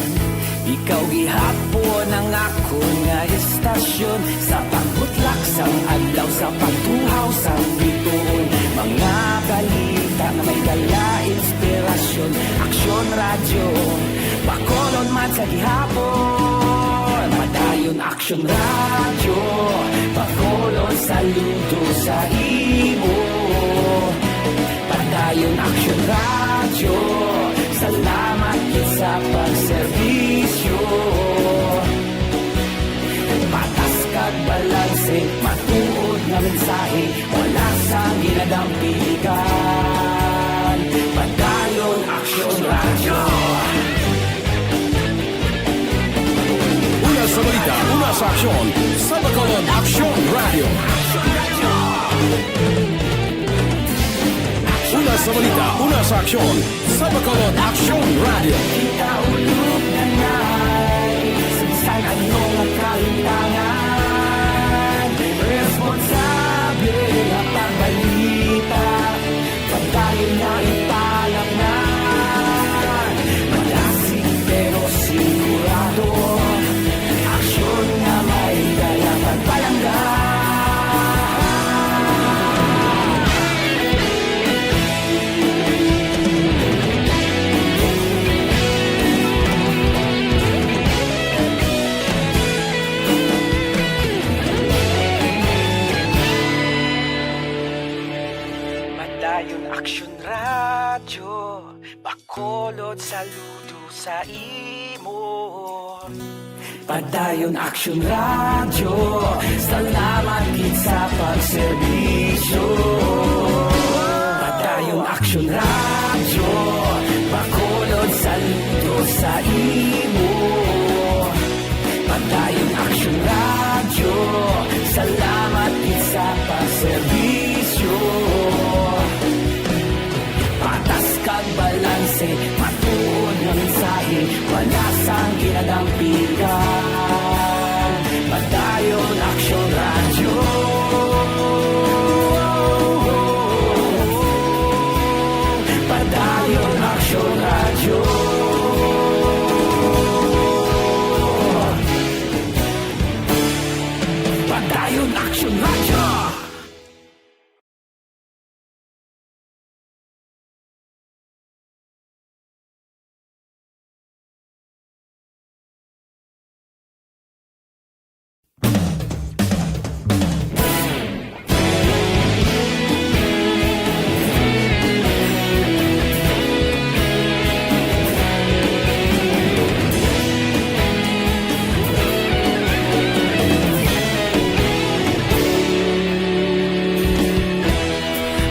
ikaw gihapon ang akon nga istasyon. Sa pagbutlak sang adlaw, sa pagtuhaw sang bituon, mga balita nga may dala inspirasyon. Aksyon Radyo, Bacolod man sa gihapon. Padayon Aksyon Radyo, Bacolod, saludo sa imo. Padayon Aksyon Radyo, salamat gid sa pagserbisyo. Patas kag balanse, matuod nga mensahe, wala sang ginadampigan. Padayon Aksyon Radyo. Aksyon sa Bacolod Aksyon Radio. Una sa balita, una sa aksyon sa Bacolod Aksyon Radio. Kita ulog na nai, sa bisan ano nga kalimtangan, responsable nga pagbalita. Padayon na ipalapnan, malasig pero sigurado, aksyon nga may dala pagpalangga. Padayon Aksyon Radyo, Bacolod, saludo sa imo. Padayon Aksyon Radyo, salamat gid sa pagserbisyo. Padayon Aksyon Radyo, Bacolod, saludo sa imo. Padayon Aksyon Radyo, salamat gid sa pagserbisyo. Patas kag balanse, matuod nga mensahe, wala sang ginadampigan. Padayon Aksyon Radyo. Padayon Aksyon Radyo. Padayon Aksyon Radyo.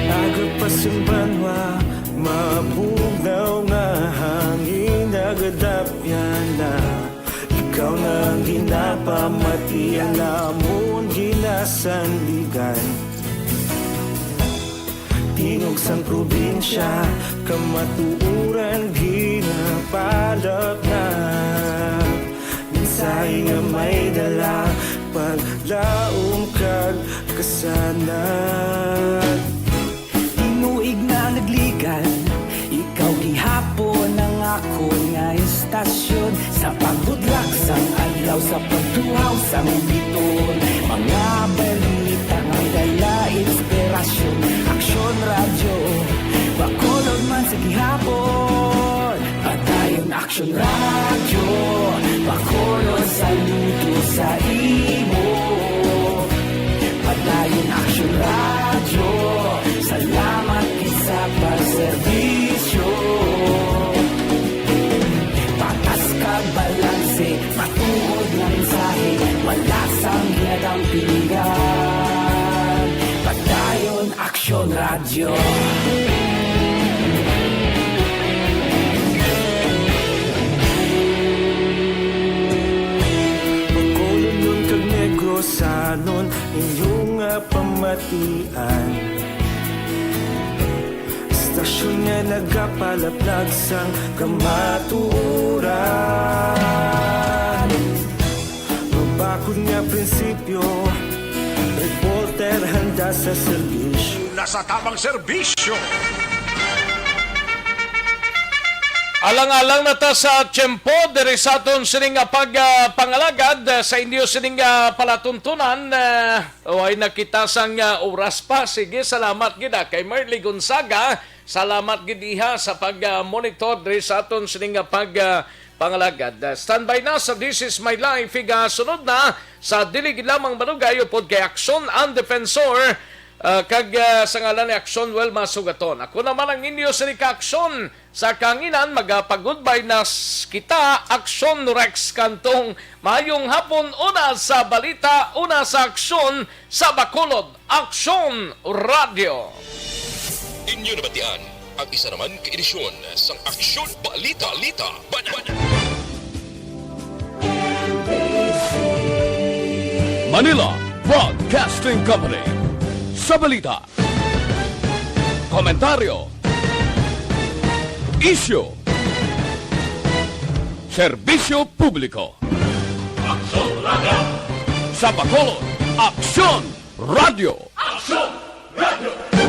Aga pa sing banwa, mabugnaw nga hangin, nagadapyan na. Ikaw na ang ginapamati, ang amon ginasandigan. Tingog sang probinsya, kamatuoran ginapalapnag. Mensahe nga may dala, paglaom kag kasanag. Tinuig na nagligad, ikaw gihapon ang akon nga istasyon. Sa pagbulag sang adlaw, sa pagtuhaw sang biton, mga balita nga dala inspirasyon. Aksyon Radyo, Bacolod man sa gihapon. Padayon Aksyon Radyo, Bacolod, saludo sa imo. Padayon Aksyon Radyo, salamat gid sa pagserbisyo. Patas kag balanse, matuod nga mensahe, wala sang ginadampigan. Padayon Aksyon Radyo. Bacolodnon kag Negrosanon, inyo nga pamatian. Istasyon nga nagapalaplag sang kamatuoran. Mabakod nga prinsipyo, reporter handa sa serbisyo. Nasa tamang serbisyo. Alang-alang na ta sa tiyempo diri sa aton sining nga pag, ah, pangalagad, ah, sa inyo sining nga palatuntunan, ah, way na kita sang, ah, oras pa. Sige, salamat gid, ah, kay Merly Gonzaga. Salamat gid iha sa pag, ah, monitor diri sa aton sining nga pag, ah, pangalagad. Ah, standby na sa This Is My Life. Igasunod na sa dili gid lamang malugay upod kay Aksyon ang Defensor, ah, kag, ah, sa ngalan ni Aksyon Wilma Sugaton. Ako naman ang inyo sini ka Aksyon sa kahanginan, magapag-goodbye na s-, kita. Aksyon Rex Cantong, maayong hapon. Una sa balita, una sa aksyon sa Bacolod. Aksyon Radio. Inyo nabatian ang isa naman ka edisyon sang Aksyon Balita, Balita, Balita. Manila Broadcasting Company. Sa balita, komentaryo, isyu, serbisyo publiko. Aksyon Radio! Sa Bacolod, Aksyon Radio! Aksyon Radio!